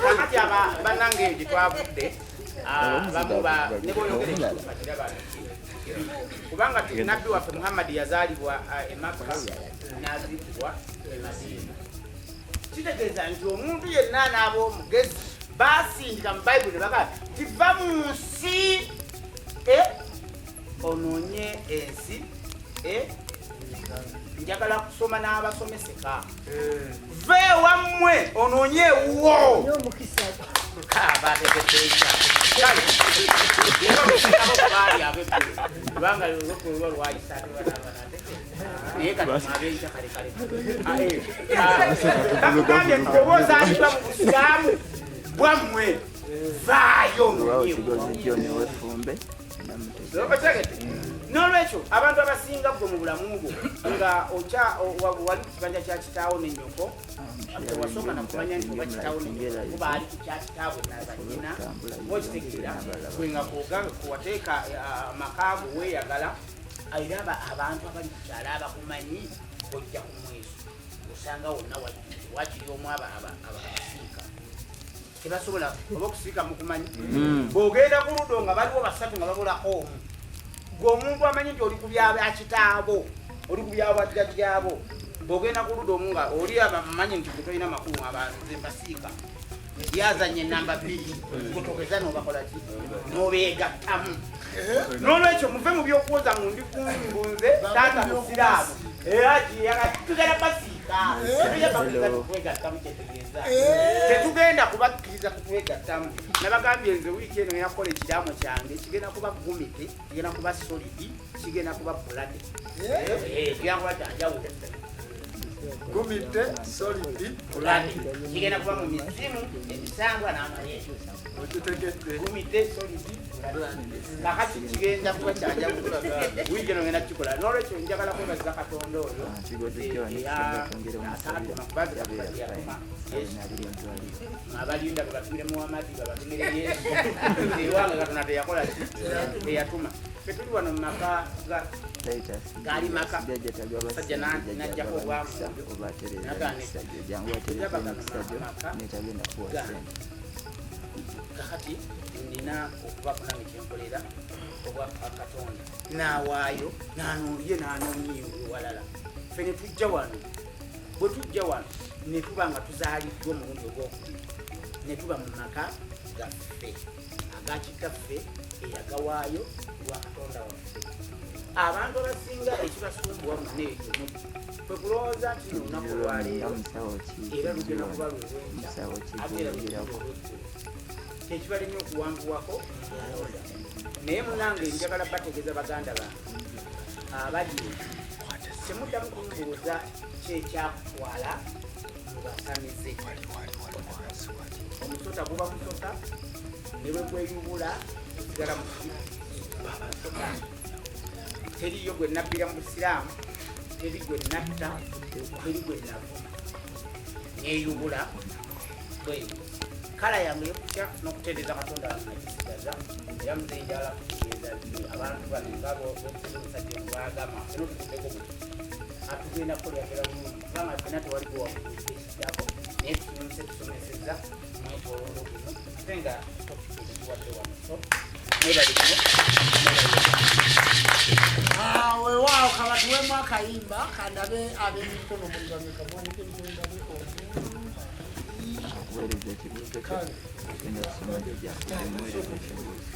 Speaker 2: Kakati aba bannange eyo gye twavudde abamu ne boyogera ekituufu bakiraba kubanga nabbi waffe Muhammadi yazaalibwa e Makka n'aziikibwa e Madiina. Kitegeeza nti omuntu yenna anaaba omugezi baasindika mu Bayibuli ne bagamba nti va mu nsi onoonye ensi Njagala kusoma n'abasomeseka. Ve wammwe onoonye ewuwo. Kubanga olwo lwayisa naye kati abenkya kale kale. Bakugambye nti oba ozaalibwa mu busiraamu bwammwe vaayo onoonye ewuwo. N'olwekyo abantu abasinga gwe mu bulamu bwo nga wali ku kibanja kya kitaawo ne nnyoko, tewasooka na kumanya nti oba kitaawo ne nnyoko baali ku kya kitaabwe na bannyina, oba okitegeera gwe nga kuwateeka amaka go weeyagala, era abantu abali ku kyalo abakumanyi ojja ku mweso osanga wonna wakiri omu abasiika tebasobola oba okusiika mukumanyi. Bw'ogenda ku ludo nga baliwo basatu nga babulako omu, gwe omuntu amanyi nti oli ku byabakitaabo, oli ku byabajjajjaabo, bw'ogenda ku ludo omu nga oli abamanyi nti gwe tolina makulu abanze mbasiika yazanye enamba 2 gutogeza n'obakola ki n'obeegattamu. N'olwekyo muve mu by'okuwoza mu ndi kumbunze taata musiraamu era tugenda basiika kwegattamu kyetegeeza tetugenda kubakkiriza kutwegattamu. Nabagambye nze wiiki eno ngenda kukola ekiraamo kyange kigenda kuba gumite, kigenda kuba solidi, kigenda kuba bulade, kigenda kuba kyanjawulo.
Speaker 6: Gumite, solidi,
Speaker 2: bulade kigenda kuba mu mizimu emisangwa n'amayembe. Gumite, solidi, bulade kakati kigenda kuba kyanjawulo. Wiiki eno ngenda kukikola. N'olwekyo njagala kwebaza Katonda oyo asaatuma kubaza yatuma abalinda babatumire Muhammadi babatumire Yesu. Ewange Katonda teyakola ki teyatuma. Ffe tuli wano mu maka gaali maka musajja n'ajjako obwamu kakati nina okubaako nange kyenkolera obwa Katonda n'awaayo n'anoonye n'anoonye ewalala. Ffe ne tujja wano, bwe tujja wano ne tuba nga tuzaaliddwa omulundi ogwokubiri ne tuba mu maka gaffe aga kitaffe eyagawaayo lwa Katonda waffe. Abantu abasinga ekibasumbuwa munna ekyo kwe kulowooza nti no olunaku olwaleero era lugenda kuba lw'olwenkya ate era lugenda olweggulo, kyekibalemye okuwanguwako alonda. Naye munange njagala bategeeza baganda bange abali eyo, temuddamu kumbuuza kyekyakutwala mu basamize. Omusota guba musota ne bwe gweyubula gusigala musota. Teriyo gwe nabbira mu busiraamu, teri gwe natta, teri gwe navuma, neeyubula bwe kala yange ey'okutya n'okutereeza Katonda wange nagisigaza. Era muzeeyi njagala kutegeeza abantu bano nga omusajja bwagamba ffena otuvuddeko buti atugenda kukolera ddala bulungi kubanga ffena tewali gwewakuekiddako, naye tusomese tusomesezza mwetooloolo guno ate nga topiki ezituwadde wano. So mwebale nnyo.
Speaker 1: Weewaawo kabatuwemu akayimba kandabe ab'emikono muli bameka muwanike emikono ndabe omu.
Speaker 3: Okuweereza ekibuuzo kyo ogenda kusoma jjajja muweereza ekibuuzo.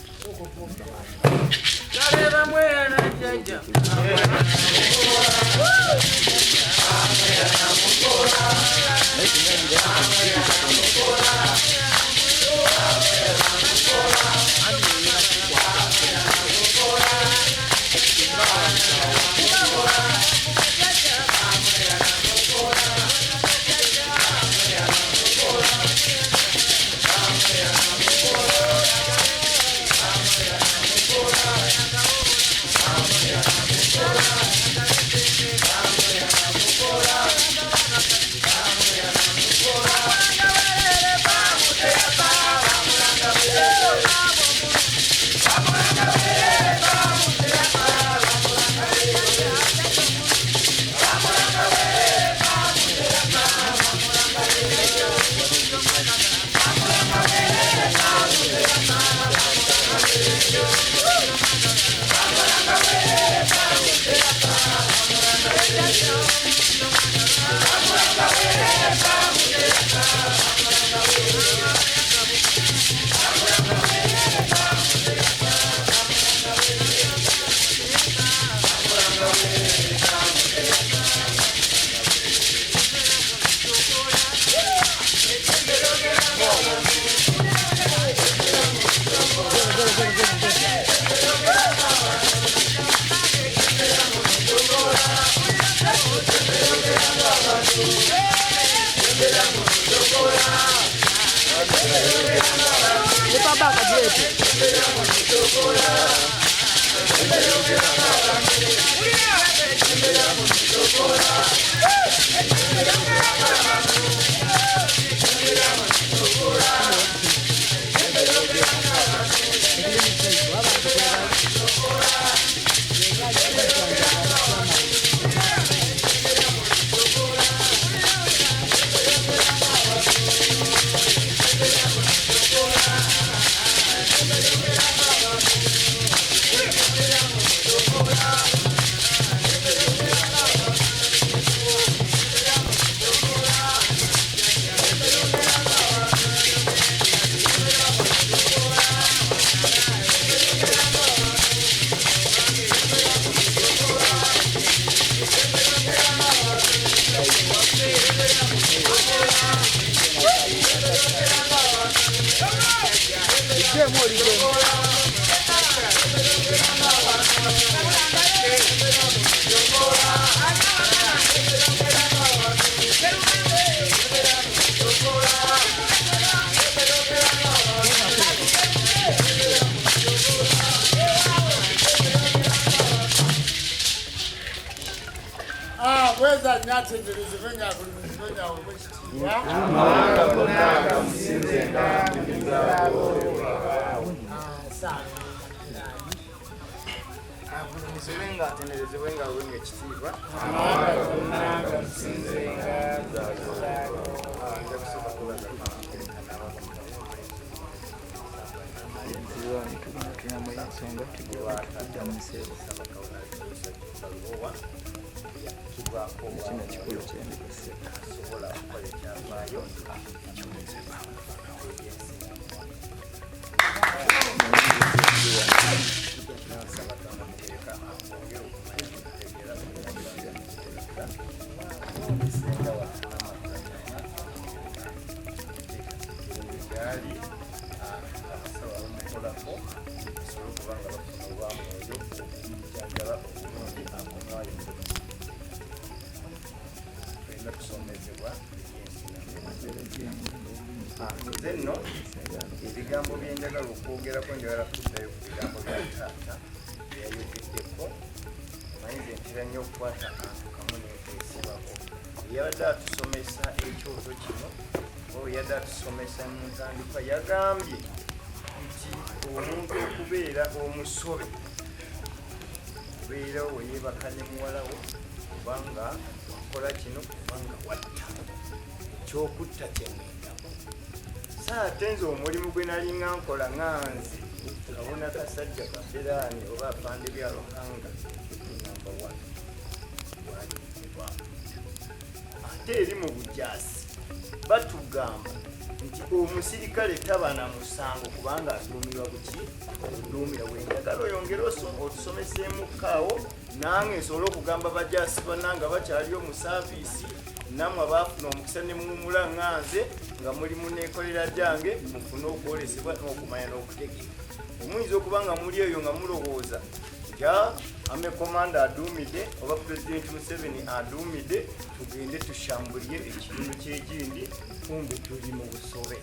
Speaker 5: Akagireete.
Speaker 1: Bweza nnyo atenderezebwe nga agulumizibwe nga aweebwe ekitiibwa.
Speaker 4: Amawanga gonna gamusinzenga.
Speaker 3: Agulumizibwe nga atenderezebwe nga aweebwe ekitiibwa.
Speaker 4: Amawanga gonna gamusinzenga.
Speaker 3: Ensonga tugenda mu nsebo. Kino kikulu kyendikoseka.
Speaker 7: Nze nno ebigambo bye njagala okwogerako njagala kuddayo ku bigambo bya taata byeyayogeddeko. Manyi nze ntera nnyo okukwata akantu kamu nenkeesibako. Yabadde atusomesa ekyoto kino oba yadde atusomesa mu ntandikwa, yagambye nti omuntu okubeera omusobe obeerawo weyeebaka ne muwala wo obanga wakola kino obanga watta ekyokutta kyengendako. Saate nze omulimu gwe nalinga nkola nga nze kabona kasajja kaferaani oba afande bya Ruhanga namba 1 gwali ate eri mu bujaasi batugamba nti omusirikale taba na musango kubanga aduumirwa buki oduumira. Bwenjagala oyongere otusomeseemukaawo nange nsobole okugamba bajaasi bannange bakyaliyo mu saaviisi nammwe abaafuna omukisa ne muwummula nga nze nga muli muneekolera gyange mufune okwolesebwa n'okumanya n'okutegeera. Omuyinza okuba nga muli eyo nga mulowooza nti ame komanda aduumidde oba Pulezidenti Museveni aduumidde tugende tushambulye ekitundu ky'egindi, kumbe tuli mu busobe.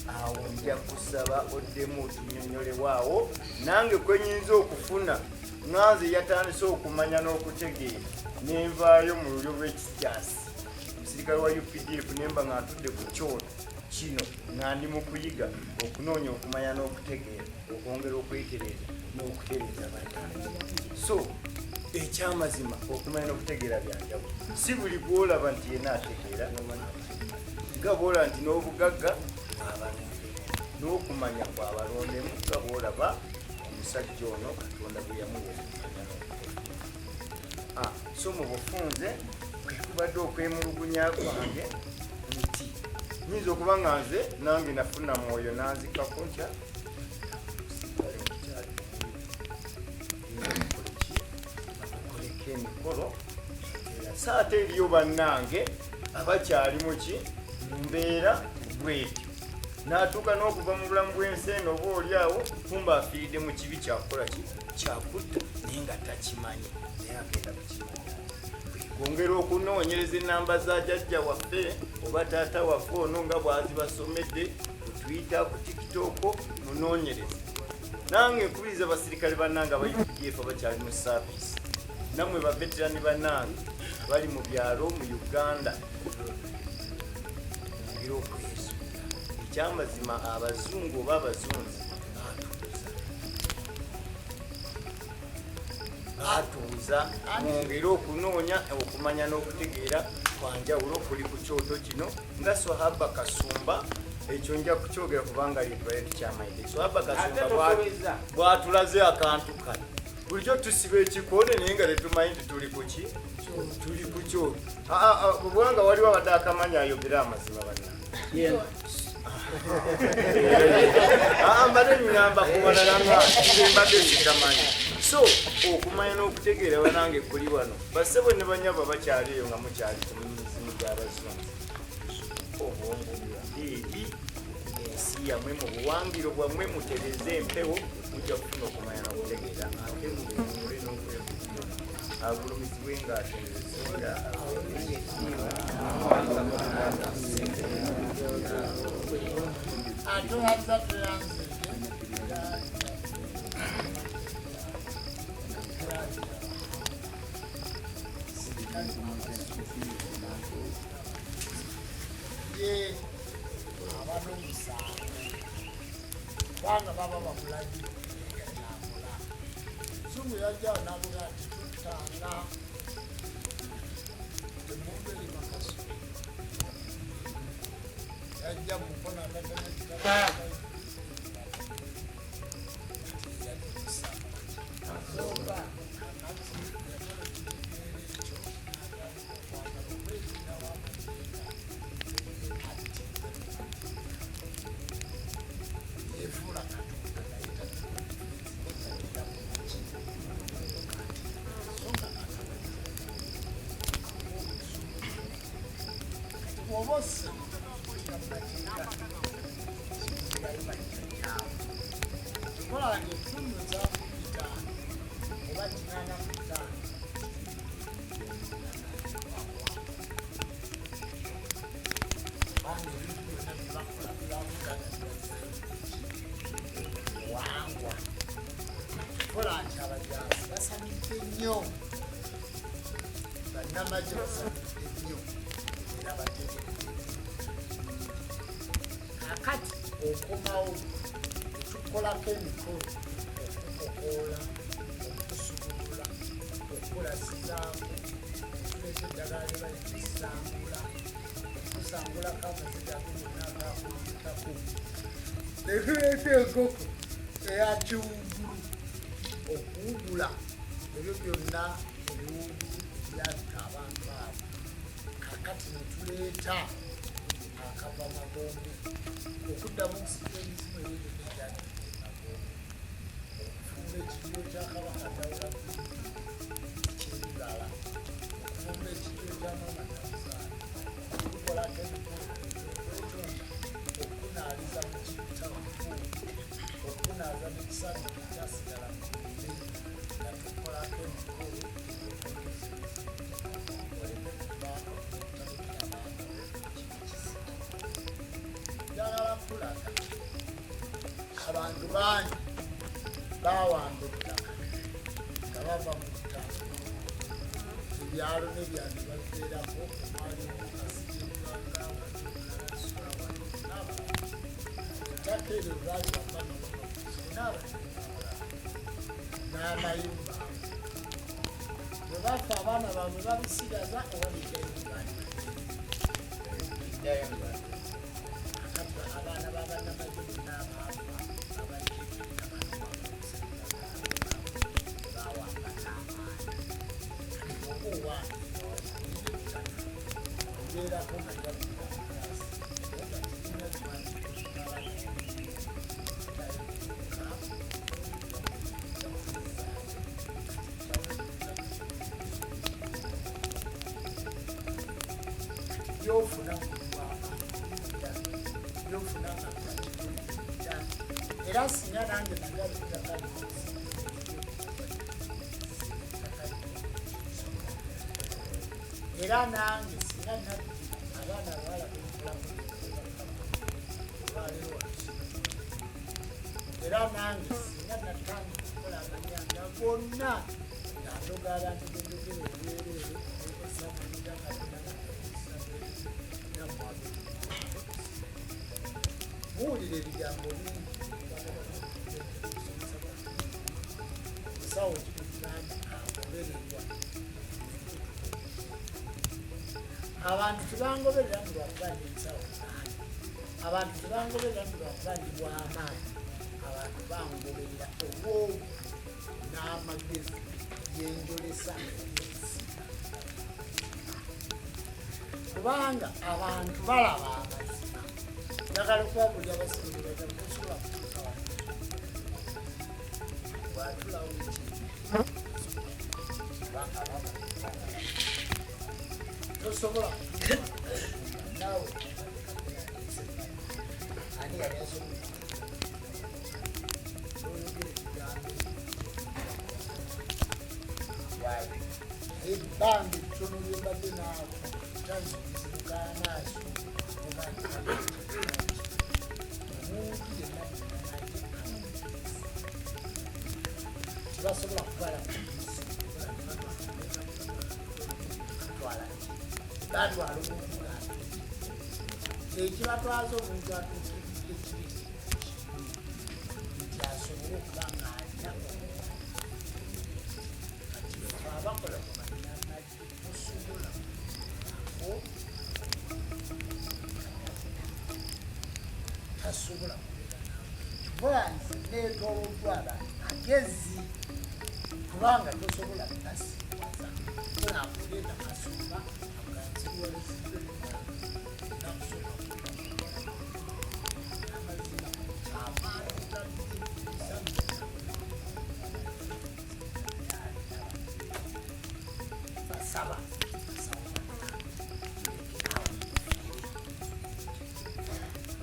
Speaker 7: Awo nja kusaba oddemu otunyonnyolewo nange kwe nnyinza okufuna nga nze yatandise okumanya n'okutegeera nenvaayo mu lulyo lw'ekijaasi omusirikale wa UPDF nemba nga ntudde ku kyoto kino nga ndi mu kuyiga okunoonya okumanya n'okutegeera okwongera okwetereeza n'okutereeza bannange. So ekyamazima okumanya n'okutegeera byanjawulo, si buli gw'olaba nti yenna ategeera nga bw'olaba nti n'obugagga bwabalondemu n'okumanya kwabalondemu nga bw'olaba omusajja ono Katonda bwe yamuwa okumanya n'okutegeera. So mu bufunze kwe kubadde okwemulugunya kwange nti nyinza okuba nga nze nange nafuna mwoyo nanzikako ntya bamukoleko emikolo. Saate eriyo bannange abakyali muki mu mbeera bwetyo n'atuuka n'okuva mu bulamu bw'ensi eno oba oli awo kumba afiiridde mu kibi kyakukola ki kyakutta naye nga takimanyi naye agenda kukimanya. Kwongera okunoonyereza ennamba za jjajja waffe oba taata waffe ono nga bw'azibasomedde. Twitter, ku TikTok, munoonyereze. Nange nkubiriza abasirikale bannange aba UPDF abakyali mu service, nammwe ba veteran bannange bali mu byalo mu Uganda, gira okwezuula. Ekyamazima abazungu oba abazunzi batuuza, mwongere okunoonya okumanya n'okutegeera kwanjawulo kuli ku kyoto kino. Nga Swahaba Kasumba, ekyo nja kukyogera kubanga lyetubale tukyamayidde. Swahaba Kasumba bwatulaze akantu kano, bulijjo tusiba ekikone naye nga tetumanyi nti tuli kuki, tuli ku kyoto. Kubanga waliwo abadde akamanya ayogere amazima bannange. Mbadde ŋŋamba kubalala nga mbadde sikamanyi. So okumanya n'okutegeera banange kuli wano. Bassebo ne bannyabo bakyali eyo nga mukyali ku mizimu gy'abazungu, obwongo bwombi eri ensi yammwe mu buwangiro bwammwe, mutereze empewo, mujja kufuna okumanya n'okutegeera, ate muwummule n'okwekuuma. Agulumizibwe ng'atenderezebwa.
Speaker 1: Atulanza tulanze. Ye aba n'omusango kubanga baba bamulagidde nga kyakola. Muzungu yajjawo n'abuga nti tuttanga emmundu eri makasu. Yajja mu mukono Kakati okomawo tukolako emikolo okukokoola, okusubula, okukulasizaako, okuleeta eddagala lye bayita essangula, okusangulako amaziga ago gonna agakulukako, ne tuleeta enkoko eya kiwuugulu okuwugula ebyo byonna ebiwuugulu ebyabika abantu abo. Kakati ne tuleeta akava magombe okuddamu okusika emizimu ebyo byonna ebyagenda emagombe, okufumba ekijjulo kya Kabaka Dawuda eky'ebibala, okufumba ekijjulo kya Maama Namuzaana, okukolako emikolo okwetonda, okunaaliza mu kittafu, okunaaza n'ekisaaniko ekyasigala mu mubiri, nga tukolako emikolo oleme kubaako otalekera baana kino kisiki. Njagala kulaga abantu bangi bawamba ettaka nga bava mu ttaka, ebyalo n'ebyalo babibeerako, omwali Kasijjaganga, Kalaswa, n'abalala. Ettaka eryo baali bava n'abalala n'amayumba. Bwe bafa abaana baabwe babisigaza oba biddayo mu bantu. Kakati abaana ba bannamagye bonna abaafa abajjidde bawamba n'amaanyi. Kati bw'oba owamba ettaka obeerako nga lyabika mukasi naye nga kirina kiwandiiko kirala. Byofuna byofuna nga era singa nange nagala ettaka era nange singa abaana abawala benkolako olwaleero. Era nange singa natandika okukola amanyanga gonna nga ndoga abantu bendogera obwereere osamanyiga Katonda nammwe. Muwulira ebigambo bingi musawo kikugamba agobererwa. Abantu tebangoberera mu lwakuba ndi musawo maanyi, abantu tebangoberera mu lwakuba ndi bw'amaanyi, abantu bangoberera obwogu n'amagezi genjolesa ensi, kubanga abantu balaba amazima. Njagala okubabuulira abasirubaza tosobola kutuuka wano bw'atulawo ekintu kubanga baba tosobola naawe ani yali asobola n'oyogera ebigambo ebbanga ettono lyembadde naawe tanzibuka amaaso omuntu yenna tebasobola kutwala batwala omuntu ng'atuukiridde. Ekibatwaza omuntu atuukiridde kiri nti asobole okuba ng'alina kati abakola ku bannamagye tosobola kuko tasobola kubeera nawe kuba nze neetooloddwa abantu agezi kubanga tosobola kutasiwaza nakuleeta kasumba basaba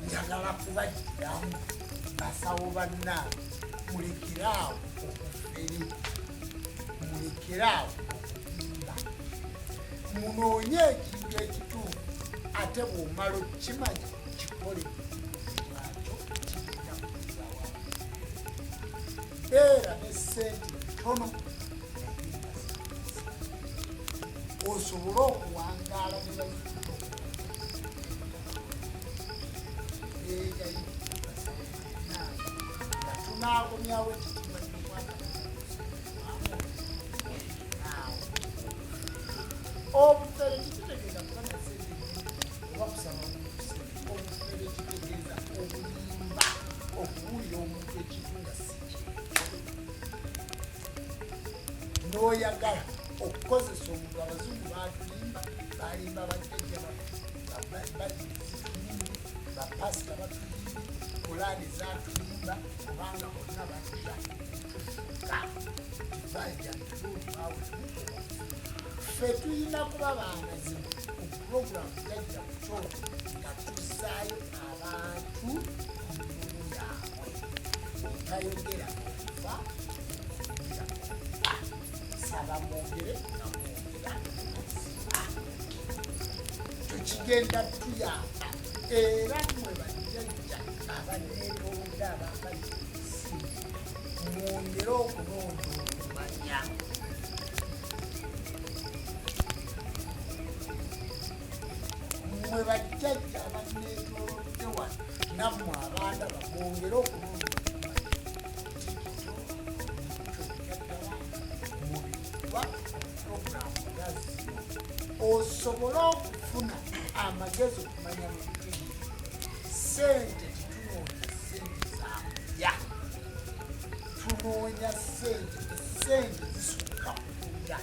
Speaker 1: njagala kubagiramu basawo bannange, mulekere awo okufere, mulekere awo okulimba, munoonye ekintu ekituufu ate bw'omala okukimanya kikole lwakyo kigenda kuzawa. Beera ne ssente ntono osobole okuwangaala ne bazzukulu nga tunaakomyawo ekitiibwa ky'obwakabaka. Obufere kitegeeza kuba na ssente oba kusaba ssente. Obufere kitegeeza obulimba, okuwulira omuntu ekintu nga si kyekyo n'oyagala okukozesa omuntu. Abazungu batulimba, balimba bajjajja baffe, bapasita batulimba, Kulaani zatulimba, kubanga bonna bajja tufuka divide and rule. Ffe tulina kuba bamazima ku puroguramu jajja kukyoto nga tuzzaayo abantu ku nnono yaabwe. Otayogera okufa oyogera okufa, saba mwogere nga mwogera mazima, tukigenda tuyamba. Era mmwe bajjajja abaneetoolodde abambali ensi, mwongere okunoonya okumanya. Mmwe bajjajja abaneetoolodde wano nammwe abaana bamwongere okunoonya okumanya mubigwa puroguramu nga zino osobole okufuna amagezi okumanya mu bitundu. Sente tetunoonya sente zakulya, tunoonya sente esente zisukka kulya.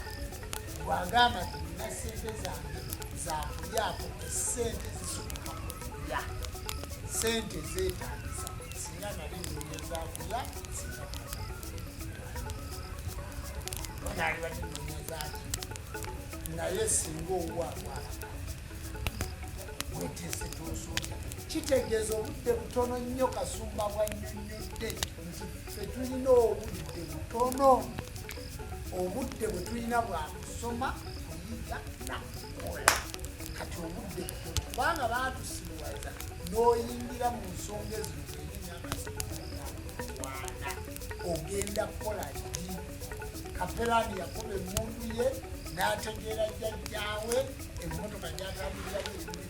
Speaker 1: Bwagamba nti nina sente zange zakulyako, esente zisukka kulya, sente zeetagisa. Singa nali nnoonya zakulya, singa nali badde nnoonya zaki, naye singa owuwalwala weteese tosoota kitegeeza obudde butono nnyo. Kasumba bwannyonnyodde nti ffe tulina obudde butono, obudde bwe tulina bwakusoma, kuyiga nakukola. Kati obudde butono kubanga baatusiruwaza n'oyingira mu nsonga ezino olina emyaka. Ogenda kukola ddi? Kapelaani yakuba emmundu ye n'ategeera jjajjaawe emmotoka gy'atambuliramu erimu.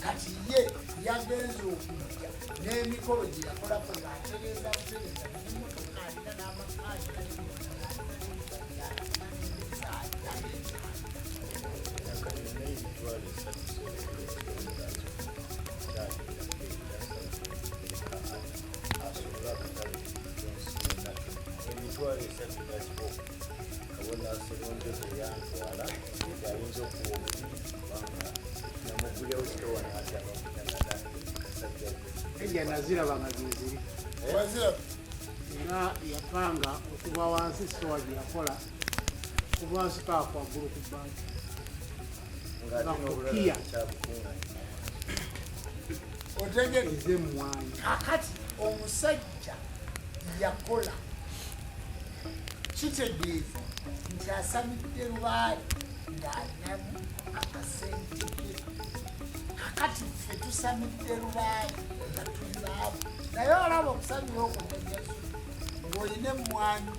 Speaker 1: Kati ye yagenze okujja n'emikolo gye yakolako ng'atereeza butereeza n'emmotoka alina n'amaka alina
Speaker 7: emitwalo esatu gakibo kabona Sserunjogi eyantwala ayinza okuwa obubi kubanga namugulyawo sitowa n'ataba kasajja.
Speaker 8: Ejja naziraba nga zeziri era yapanga okuva wansi sitowa gye yakola okuva wansi paka waggulu ku bbanki
Speaker 7: ng'ate n'obulala kyabukuŋŋanya.
Speaker 1: Otegere
Speaker 8: ez'emmwanyi.
Speaker 1: Kakati omusajja yakola kitegeeza nti asamidde lubaale ng'alinamu akasente ke. Kakati ffe tusamidde lubaale nga tuli baavu, naye olaba okusamira okwo jjajjasu ng'olina emmwanyi,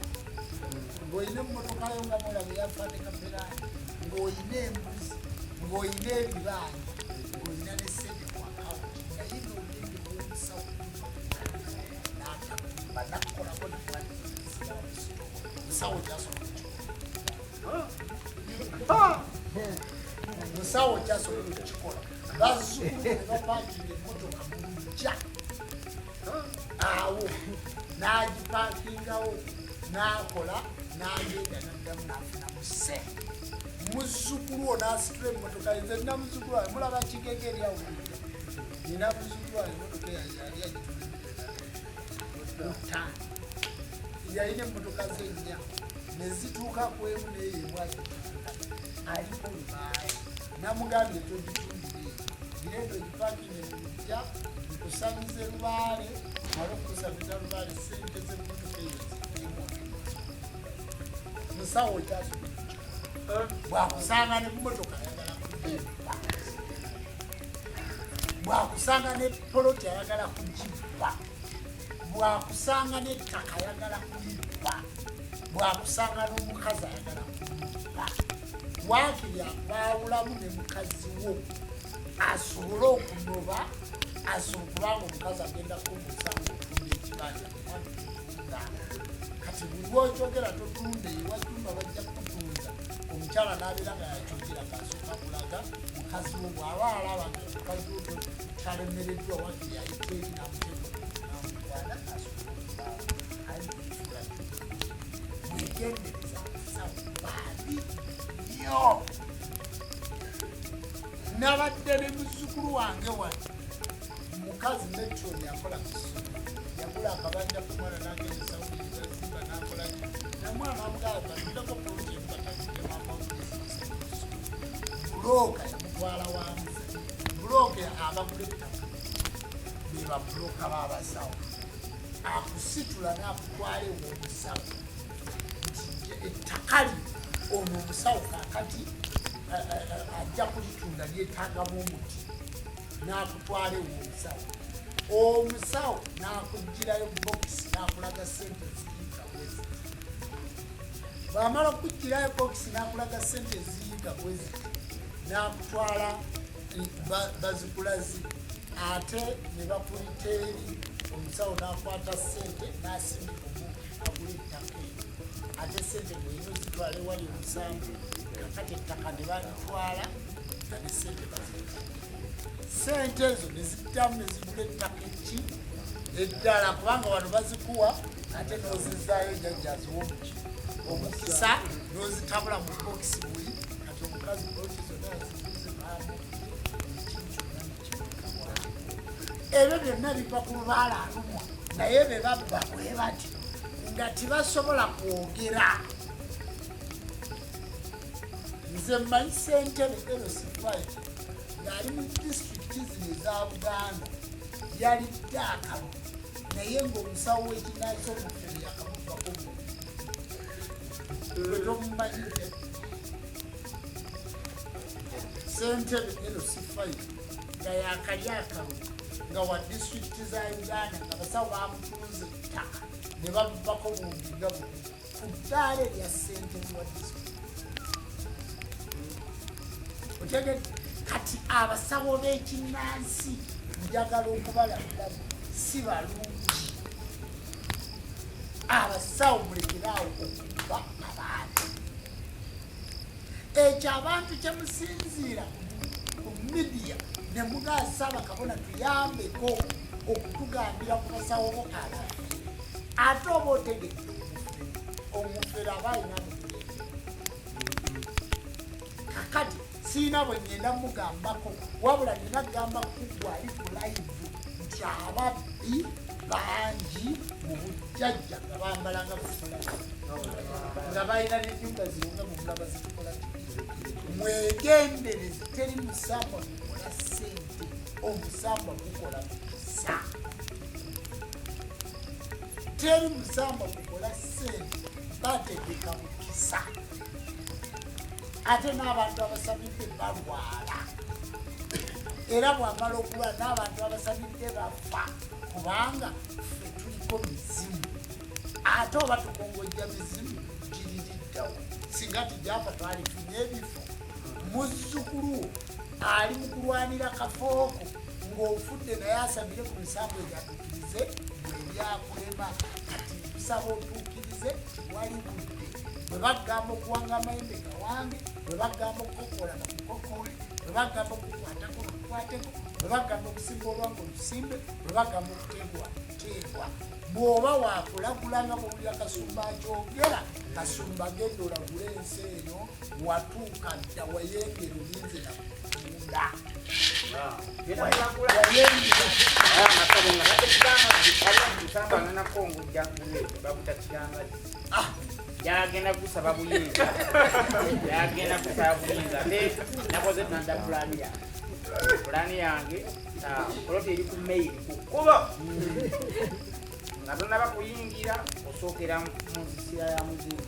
Speaker 1: ng'olina emmotoka yo nga mulaba eyafa ne Kapelaani, ng'olina embuzi, ng'olina ebibanja, ng'olina ne ssente ku akawunti, naye n'ogenda ew'omusawo n'atakumba n'akukolako musawo kyasobola okukikola. Musawo kyasobola okukikola. Bazzukulu ne bapaakinga emmotoka mu luggya awo n'agipaakingawo n'akola n'agenda n'addamu n'afunamu ssente. Muzzukulu wo n'asitula emmotoka. Nze nina muzzukulu wange mulaba kigege eri awo luggya, nina muzzukulu wange emmotoka yali agitunda 5,000,000. Yalina emmotoka ze nnya ne zituuka ku emu n'eyo ebwagitunda aliko lubaale. Namugambye togitundire, gireeta ogipaakinge mu luggya nkusamize lubaale, male okukusamiza lubaale ssente z'emmotoka eyo ziddemu. Musawo kyasobola okukikola. Bw'akusanga n'emmotoka ayagala kugibba, bw'akusanga ne poloti ayagala kugibba, bw'akusanga n'ettaka ayagala kulibba, bw'akusanga n'omukazi ayagala kumubba. Waakiri akwawulamu ne mukazi wo asobole okunoba, asobole kubanga omukazi agenda kumusa ng'otunda ekibanja tunda. Kati buli lw'okyogera totunda ewajjumba bajja kukutunza. Omukyala n'abeera nga yakyogera ng'asooka kulaga mukazi wo, bw'aba alaba nga mukazi wo talemereddwa waakiri ayita eri n'amuteeka n'amutwala asobole okubaawo. Ayi mukifuula mwegendereza abasawo babi nnyo. Nabadde ne muzzukulu wange wano mukazi metron yakola ku ssomero, yagula akabanja ku mwana n'agenda e Saudi ne bazimba n'akola ki, namwana n'amugamba batundako poloti emu batandike maama we bizinesi. Bulooka yamutwala wa muze. Bulooka abagula ettaka be babulooka b'abasawo, akusitula n'akutwala ew'omusawo nti ettaka lyo ono omusawo kaakati ajja kulitunda lyetaagamu omuti, n'akutwala ew'omusawo. Omusawo n'akuggyirayo bokisi n'akulaga ssente eziyiika bwe ziti. Bw'amala okuggyirayo bokisi n'akulaga ssente eziyiika bwe ziti, n'akutwala bazikulazi ate ne bakuyita eri omusawo n'akwata ssente n'asindika omuntu agula ettaka eryo, ate ssente ng'olina ozitwala ewali omusanvu. Kakati ettaka ne balitwala nga ne ssente bazitwala, ssente ezo ne ziddamu ne zigula ettaka eki eddala, kubanga wano bazikuwa ate n'ozizaayo jjajja aziwa omuki omukisa n'ozitabula mu bokisi buli. Kati omukazi bokisi zonna yaziguze ekintu kyonna nekibikibwa. Ebyo byonna biva ku lubaale alumwa, naye be babba bwe batyo nga tebasobola kwogera. Nze mmanyi ssentebe LC5 ng'ali mu disitulikiti zino eza Buganda yalidde akalulu, naye ng'omusawo w'ekinansi omufere yakamuvako gwe tomumanyidde. Ssentebe LC5 nga yakalya akalulu. Nga wa disitulikiti za Uganda, nga basawo bamutunze ettaka ne babubako bumbi nga bubi ku ddaala erya ssentebe wa disitulikiti. Otegedde? Kati abasawo b'ekinnansi njagala okubalabulamu, si balungi. Abasawo mulekeraawo okuba abantu. Ekyo abantu kyemusinziira ku media ne mugaasaba kabona tuyambeko okutugambira ku basawo bo abafere. Ate oba otegedde omufere aba alina mukulembera. Kakati siina bwe ngenda mugambako, wabula nina kugamba kuggwe ali ku live nti ababbi bangi mu bujjajja nga bambala nga buzikola, nga balina n'ennyumba zino nga bwemulaba zitukola. Mwegendereze, teri musambwa gukola ssente, omusambwa gukola mukisa. Teri musambwa gukola ssente, bategeka mukisa. Ate n'abantu abasabidde balwala, era bwamala okulwala n'abantu abasabidde bafa, kubanga ffe tuliko mizimu. Ate oba tukongojja mizimu giririddawo, singa tijjafa twalifunye ebifo. Muzzukulu ali mu kulwanira kafooko ng'ofudde, naye asabire ku misango egyatuukirize bwebyakulema. Kati nkusaba otuukirize, wali budde. Bwe bagamba okuwanga amayembe gawange, bwe bagamba okukokola bakukokole, bwe bagamba okukwatako bakukwateko, bwe bagamba okusimba olwange olusimbe, bwe bagamba okuteebwa teebwa. Bw'oba wakulagula nga bwowulira Kasumba akyogera, Kasumba genda olagule ensi eno. Watuuka dda, wayengera, olinze nakutunda.
Speaker 2: Yagenda gusaba buyinza, yagenda gusaba buyinza. Ate nakoze nanda pulaani yange, pulaani yange poloti eri ku maili ku kkubo, nga tonaba kuyingira osookera mu nsisira ya muzimu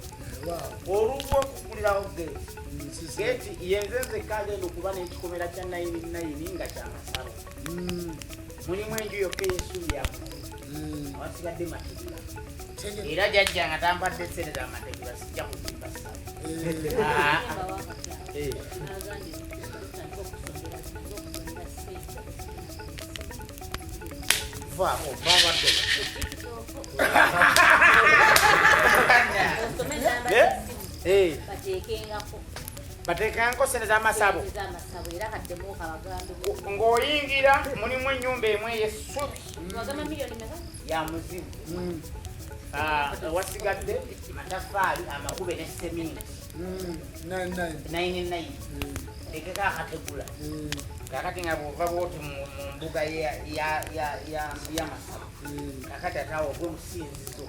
Speaker 2: olulwo okukulirawo geeti. Geeti yenze nzekka agenda okuba n'ekikomera kya nine nine nga kyamasabo. Mulimu enju yokka ey'essubi ya muzimu, awasigadde mategula. Era jajja nga tampadde sente z'amategula, sijja kuzimba ssabo. Vaako babadde. Bateekangako sente z'amasabo. Ng'oyingira mulimu ennyumba emu ey'essubi ya muzimu, wasigadde matafaali amakube ne seminti. Nine nine, tekeko akategula. Kakati nga bwova bwoti mu mbuga y'amasabo, kakati ate awo ogwe musinzizo,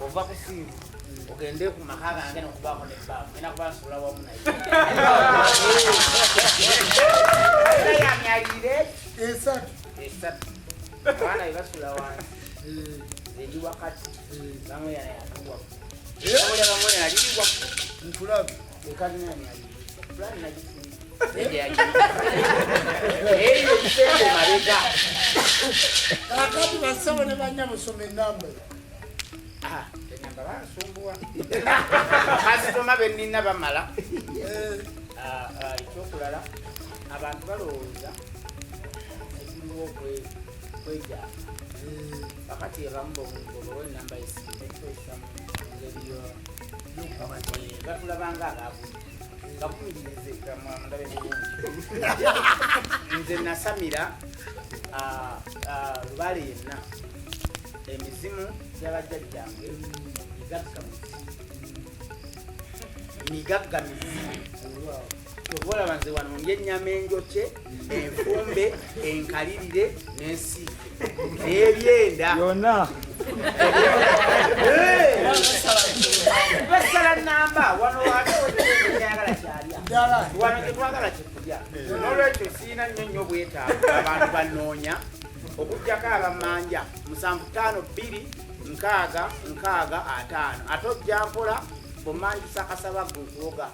Speaker 2: ova ku sinzizo ogende ku maka gange nokubaako nebbaafu, genda kuba nsula wamu naye era yamyalire
Speaker 1: esatu.
Speaker 2: Esatu. Abaana be basula wansi, nze ndi wakati, bamweyana yatuwa bamweyana liri waggulu.
Speaker 1: Nkulabe.
Speaker 2: Ekalina yamyalire pulani nagifunye eyo ekisenge mabega.
Speaker 1: Kakati bassebo ne bannyabo, soma enamba.
Speaker 2: Enamba bansumbuwa, kasitoma benina bamala. Ekyokulala, abantu balowooza etuliwo kwejanga. Kakati abamu bobawa enamba yesimu nekikozesa mu ngeri batulabanga abaavu. Bakumiririze ndabe bulungi. Nze nasamira lubaale yenna, emizimu gyabajjajjange migagga mizimu, migagga mizimu. Kyova olaba nze wano ndya ennyama enjokye, enfumbe, enkalirire n'ensiike n'ebyenda
Speaker 3: yonna.
Speaker 2: Basala namba wano, ate wekyagala kyalya wano, kyetwagala kyetulya. Nolwekyo siina nnyo nnyo bwetaavu abantu banoonya, okugjako abamanja 752 6 6 5. Ate ojja mpola bwemanjisa akasaba gwe nkuloga.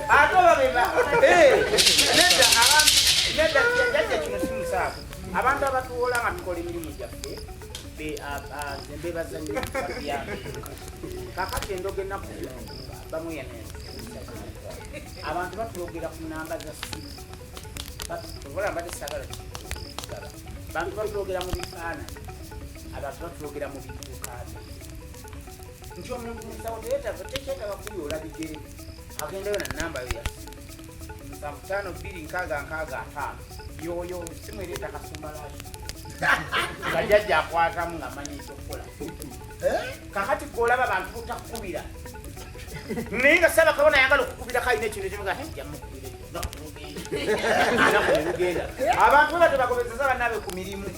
Speaker 2: Ate oba beba nedda abantu nedda. Abantu abatuwola nga tukola emirimu gyaffe mbebaza nnyo batuyambe. Kaakati endoga ennaku zino bamweyana abantu batulogera ku namba za ssimu. Obola mbadde saagala kigaba. Abantu batulogera mu bifaananyi, abantu batulogera mu bidduka bye. Nti omuntu musawo tekyetaaga kuyoola bigere, agendayo na namba yo ya ssimu 7 5 2 6 6 5 yoyo simu ereeta kasumbalaki nga jjajja akwatamu ng'amanyi ekyokukola. Kakati gw'olaba abantu butakukubira naye nga Ssaabakabona ayagala okukubirako alina ekintu ekimuga nti mukubira olunaku ne lugenda. Abantu bwe batyo bagobezeza bannaabwe ku mirimu.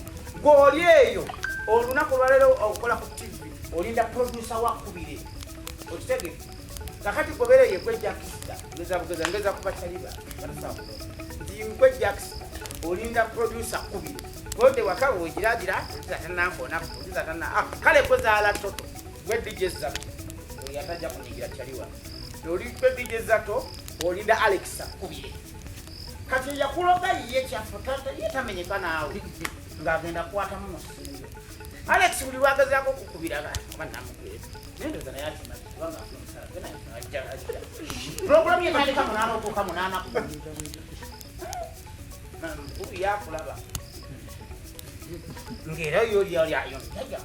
Speaker 2: Gw'oli eyo olunaku olwaleero okola ku TV olinda producer wakkubire okitegedde. Kakati gobeera eyo gwe Jackster ngeza bugeza ngeza kuba kyaliba nti gwe Jackster olinda producer kkubire gode waka wegiragira producer tannankona producer tanna kale gwe zaala toto gwe DJ Zato oyo atajja kunyigira kyaliwa oli gwe DJ Zato olinda Alex akkubire. Kati yakuloga ye kyafu ye tamenyeka naawe ng'agenda kukwatamu musiiyo. Alex buli lwagezaako okukubira oba namukubira naye ndowooza naye akimanyi kubanga afuna omusala gwe naye ajja ajja. Pulogulaamu yetandika 8 otuuka 8 mukulu yakulaba ng'era yo lyalyayo jjajja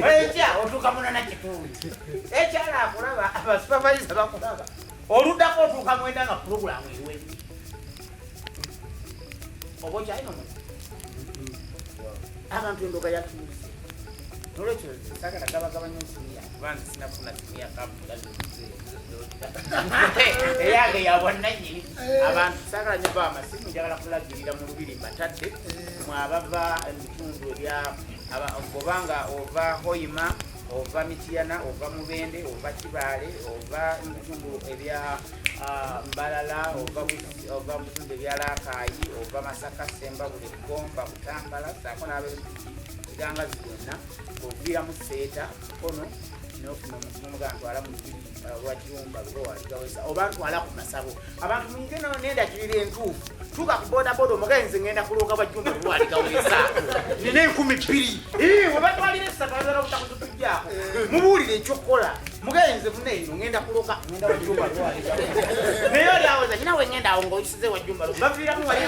Speaker 2: ekya otuuka 8:15 ekyala akulaba abasupavayiza bakulaba oluddako otuuka 9 nga pulogulaamu ewedde oba okyalina omuntu. Abantu endoga yatuuse nolwekyo saagala gabagabanya ensimu yange kuba nze sinafuna simu ya kampuni eyange ya bwannannyini. Abantu saagala nnyo bawa amasimu, njagala kulagirira mu lubiri mbatadde mwe abava ebitundu ebya obanga ova Hoima ova Mityana ova Mubende ova Kibaale ova ebitundu ebya Mbalala ova mu bitundu ebya Raakayi ova Masaka Sembabule Gomba Butambala ssaako n'ab'empigi Kigangazi byonna oviiramu Seeta Mukono n'ofuna omuntu n'omugamba ntwala mu lubiri lwa Jjumba Lubowa Ligawesa oba ntwala ku masabo. Abantu muyige n'endagiriro entuufu. Tuuka ku bodaboda omugaye nze ngenda kulooga bwa Jjumba Lubowa Ligawesa nina 2000 we batwalira essatu ayagala obutakuzitujjaako mubuulire ekyokukola mugaye nze muna eno ngenda kuloga ngenda wa Jjumba Lubowa Ligawesa naye oli awoza nyina we ngenda awo ng'oyisize wa Jjumba Lubowa baviiramu wali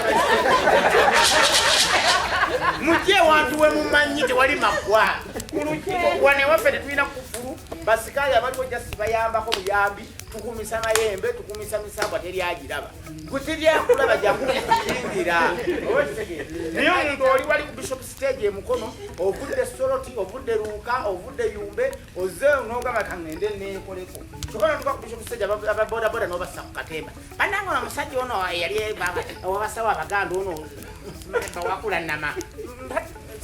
Speaker 2: mujje ewantu we mumanyi tewali maggwa ku lukiiko wano ewaffe tetulina kufulu basikaali abaliwo jasi bayambako buyambi tukumisa mayembe tukumisa misambwa teryagiraba gwe teryakulaba jakukukingira oba kitegeera. Naye omuntu oli wali ku Bishop Stage e Mukono ovudde Soroti ovudde Luuka ovudde Yumbe ozze n'ogamba kaŋŋende neekoleko kyokka notuka ku Bishop Stage ababodaboda n'obassa ku katemba bannange ono omusajja ono eyali owabasawo abaganda ono bawakula nnama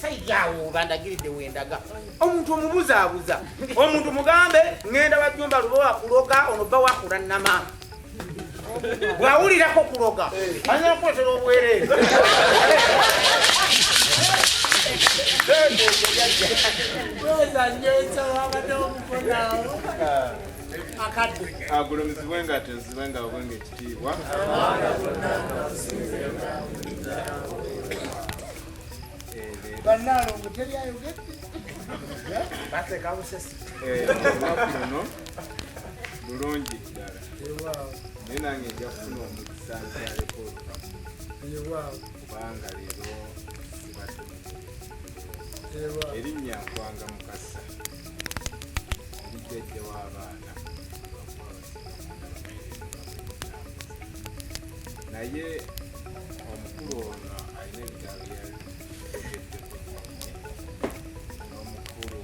Speaker 2: saidi awo bandagiridde wendaga. Omuntu omubuzaabuza omuntu mugambe ŋŋenda wa Jjumba Lubowa kuloga ono bba wakula nnama bw'awulirako kuloga ayinza okukuleetera obwereere.
Speaker 1: Bweza nnyo ensaba abadde omukonaawo akadde.
Speaker 4: Agulumizibwe nga atezibwe nga awenga ekitiibwa.
Speaker 1: Bannaalongo teri ayogedde.
Speaker 2: Baseka busesi.
Speaker 4: Olunaku luno bulungi ddala. Naye nange nja kufuna omukisa nkyaleko olukamu kubanga leero sibadde mugumu. Erinnya Nkwanga Mukasa ndi jjajja w'abaana naye omukulu ono alina ebitabo byayogeddeko nnyo n'omukulu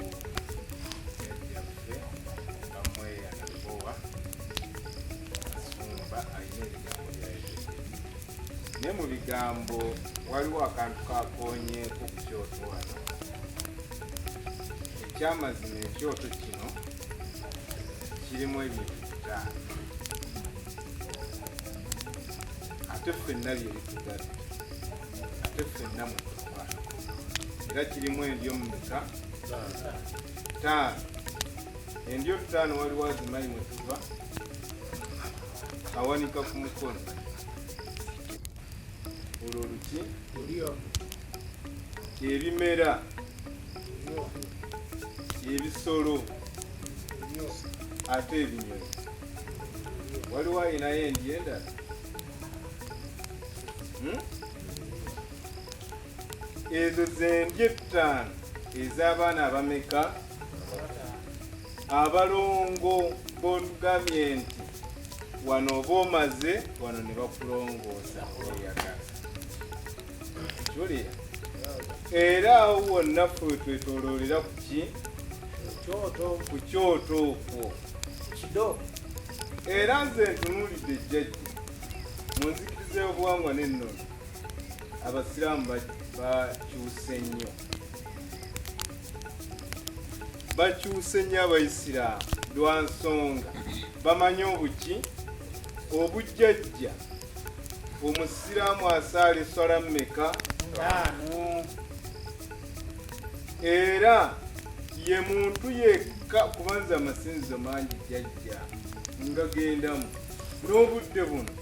Speaker 4: jjajjaffe Bamweyana Lubowa Kasumba alina ebigambo byayogedde naye mu bigambo waliwo akantu kakoonyeeko ku kyoto wano. Ekyamazima ekyoto kino kirimu ebintu bitaano ate ffenna bye bitugatta ate ffenna mwe tuva era kirimu endyo mmeka ttaano. Endyo ttaano waliwo azimanyi mwe tuva awanika ku mukono. Olwo luki? Ebimera, ebisolo, ate ebinyonyi. Waliwo ayinayo endyo endala? Ezo zendyo ettaano ez'abaana abameka? Abalongo b'otugambye nti wano oba omaze, wano ne bakulongoosa oyagala. Kiwulira? Era awo wonna ffe twetooloolera ku ki? Ku kyoto okwo. Era nze ntunuulidde jjajja mu nzikiriza y'obuwangwa n'ennono, abasiraamu bakyuse nnyo, bakyuse nnyo abayisiraamu lwa nsonga bamanyi obuki obujjajja. Omusiraamu asaala esswala mmeka? Era ye muntu yekka, kubanza amasinzizo mangi jjajja nga gendamu n'obudde buno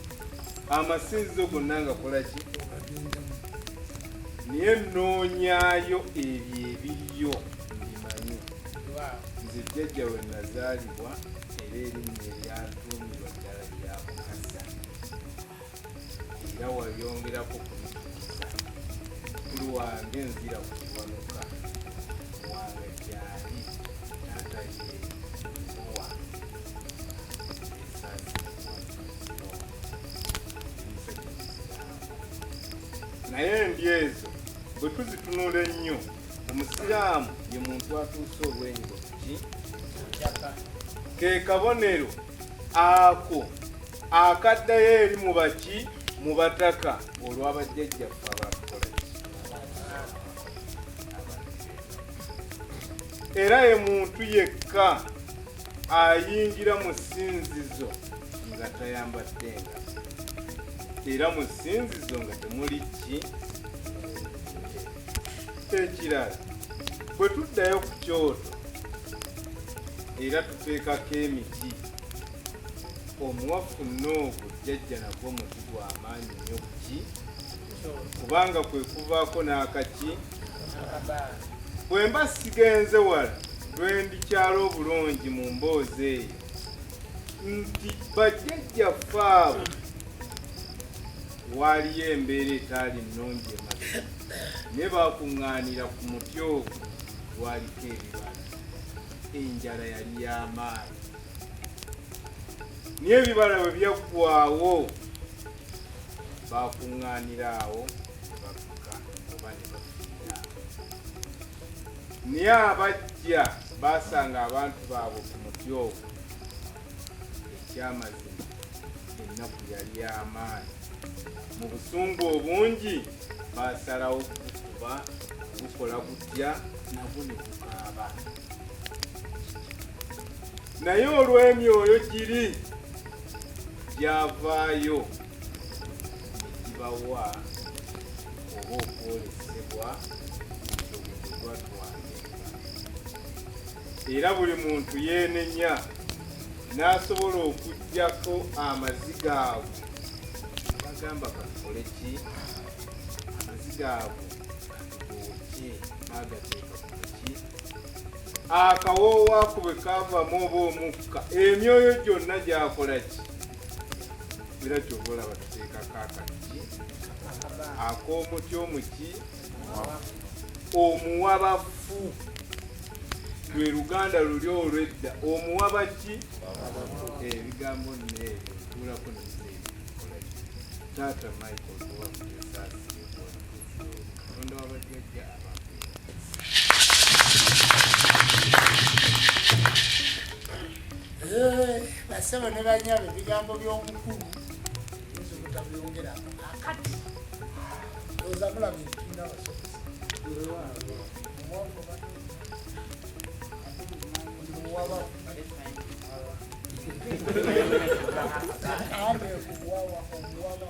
Speaker 4: amasinzizo gonna nga kola ki? Naye nnoonyaayo ebyo ebiriyo mbimanyi. Nze jjajja we nazaalibwa era erinnya eryantuumirwa ddala lya Mukasa, era walyongerako kubitukuza. Mukulu wange nzira ku Kiwanuka, wange gyali taata ye Mbowa, naye endyo ezo bwe tuzitunula ennyo, omusiraamu ye muntu atuuse obwenyi bwe kuki? Ke kabonero ako akaddayo eri mu baki? Mu bataka olw'abajjajjaffe abatukola ki? Era ye muntu yekka ayingira mu ssinzizo nga tayambadde engatto, era mu ssinzizo nga temuli ki? Ekirala, bwe tuddayo ku kyoto era tuteekako emiti. Omuwafu n'ogwo jjajja nagwo muti gwa maanyi nnyo kuki? Kubanga kwe kuvaako n'akaki. Bwe mba sigenze wala lwe ndikyala obulungi mu mboozi eyo nti bajjajjaffe abo waaliyo embeera etaali nnungi emabega, naye baakuŋŋaanira ku muti ogwo gwaliko ebibala. Enjala yali y'amaanyi, naye ebibala bwe byaggwawo baakuŋŋaanira awo ne bakka oba ne bafiira. Naye abajja baasanga abantu baabwe ku muti ogwo. Ekyamazima ennaku yali y'amaanyi. Mu busungu obungi baasalawo kugukuba, gukola gutya nagwo ne gukaaba. Naye olw'emyoyo giri gyavaayo ne gibawa oba okwolesebwa nti ogwo gwe gwatwala ebibala. Era buli muntu yeenenya n'asobola okuggyako amaziga ago. Bagamba katukole ki? Amaziga ago katugookye. Baagateeka ku ki? Akawoowo ako bwe kaavamu oba omukka, emyoyo gyonna gyakola ki? Era kyova olaba tuteekako akaki ak'omuti omuki omuwabafu, lwe luganda luli olw'edda. Omuwaba ki? Ebigambo nno ebyo ntuulako nemuzeeyi. Taata Michael Owa Mutesaasire, Katonda w'abajjajja abantu.
Speaker 1: Bassebo ne bannyabo, ebigambo by'omukulu yinza obutabyongerako. Kakati ndowooza mulabye tulina abasomesa. Omuwafu obadde muwaba ande omuwawa omuwaba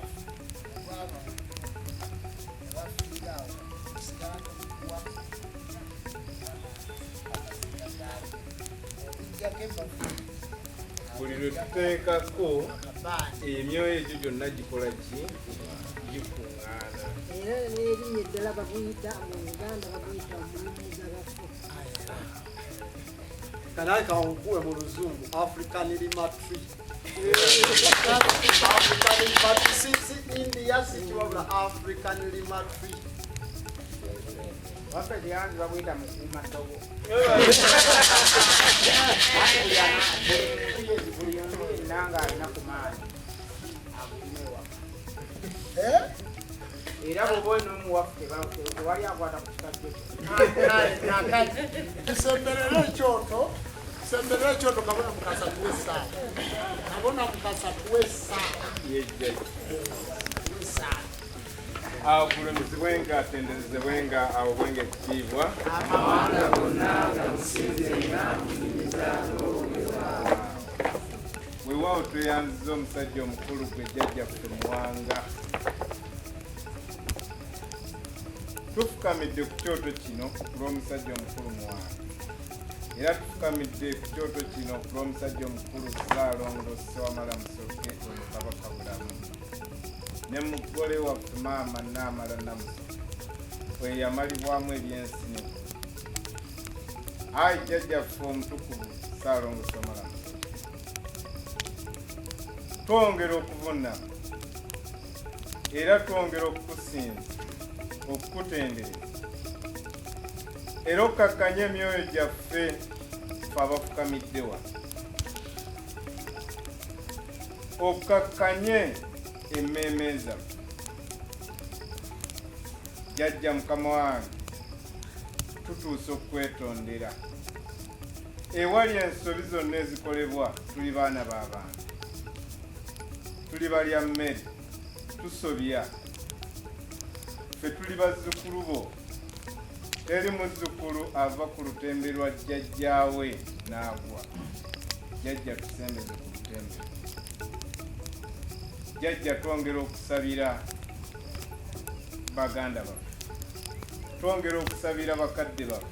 Speaker 1: obwaba ne bafiira awo siranga kuwa amaziga gaabwe okuggyako embavu.
Speaker 4: Buli lwe tuteekako
Speaker 1: Akabaani.
Speaker 4: Emyoyo egyo gyonna gikola ki? Gikuŋŋaana.
Speaker 9: Era n'erinnya eddala baguyita mu Buganda baguyita omuyimiriza bafu.
Speaker 6: Kanaye kankuwe mu Luzungu, African Lima tree. African Lima tree, si India, si kiwabula, African Lima tree.
Speaker 2: Waffe lyanzi baguyita mukuuma ddogo. Buli omu yenna ng'alina ku maanyi agulina ewaka. Era bw'oba olina omuwaffe, tewali akwata ku kikajjo kyo.
Speaker 1: Kakati tusemberere ekyoto, tusemberere ekyoto. Kabona Mukasa, tuwe essaawa. Kabona Mukasa, tuwe essaawa.
Speaker 4: Yejjajja.
Speaker 1: Tuwe essaawa.
Speaker 4: Agulumizibwenga, atenderezebwenga, awobwenga ekitiibwa.
Speaker 2: Amawanga gonna.
Speaker 4: Weewaawo, tweyanziza omusajja omukulu gwe jjajjaffe Muwanga. Tufukamidde ku kyoto kino ku lw'omusajja omukulu Muwanga, era tufukamidde ku kyoto kino ku lw'omusajja omukulu Ssaalongo Ssewamala Musoke, oyo Kabaka Bulamu, ne mugole waffe maama Naamala Namusoke, oyo yamalibwamu ebyensini. Ayi jjajjaffe omutukuvu Ssaalongo Ssewamala Musoke, twongera okuvunama era twongera okukusinza, okukutendereza, era okkakkanya emyoyo gyaffe fe abafukamidde wano, okkakkanye emmeeme zaffe. Jjajja mukama wange, tutuuse okwetondera ewali ensobi zonna ezikolebwa. Tuli baana b'abantu, tuli balya mmere, tusobya. Ffe tuli bazzukulu bo. Teri muzzukulu ava ku lutembe lwa jjajjaawe n'agwa. Jjajja, tusembeze ku lutembe. Jjajja, twongera okusabira baganda baffe, twongera okusabira bakadde baffe,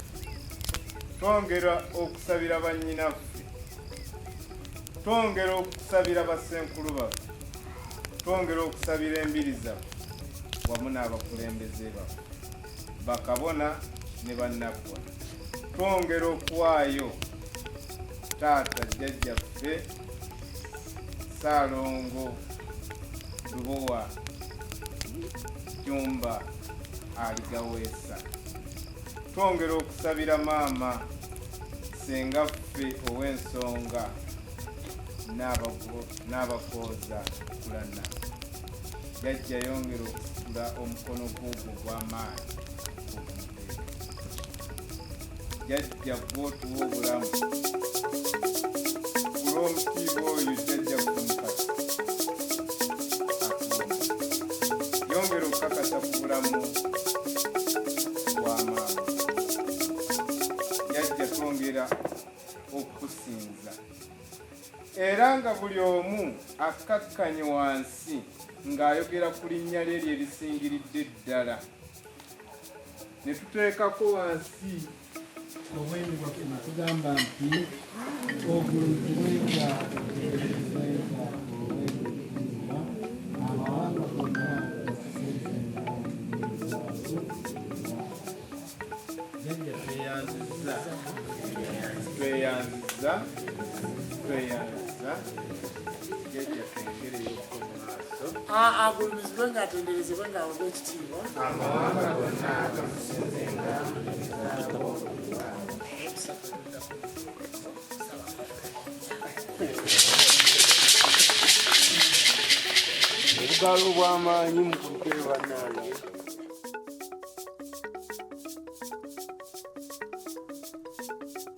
Speaker 4: twongera okusabira bannyinaffe, twongera okusabira bassenkulu baffe, twongera okusabira embiri zaffe wamu n'abakulembeze baffe, bakabona ne bannaggona. Twongera okuwaayo taata jjajjaffe Ssaalongo Lubowa Jumba Aligaweesa. Twongera okusabira maama senga ffe ow'ensonga n'abakooza kulana. Jjajja, yongera okusitula omukono gwo ogwo ogw'amaanyi ogumuteeka. Jjajja, gwotuwa obulamu ku lw'omutiibwa oyo jjajja Mukasa atuwa, yongera okukakasa ku bulamu bwa maama. Jjajja, twongera okukusinza, era nga buli omu akkakkanye wansi ng'ayogera ku linnya lye lye erisingiridde ddala, ne tuteekako wansi
Speaker 8: obwenyi bwaffe ne tugamba nti ogulumizibwenga, otenderezebwenga, oweebwa ekitiibwa, amawanga gonna gakusinzenga.
Speaker 4: Jjajja, tweyanziza, tweyanziza, tweyanziza. Jjajja, twengereyoko mu maaso.
Speaker 1: Agulumizibwe nga atenderezebwe nga aweebwa ekitiibwa.
Speaker 4: Amawanga gonna gakusinzenga.
Speaker 7: Obugalo obw'amaanyi mukuluke, bannange.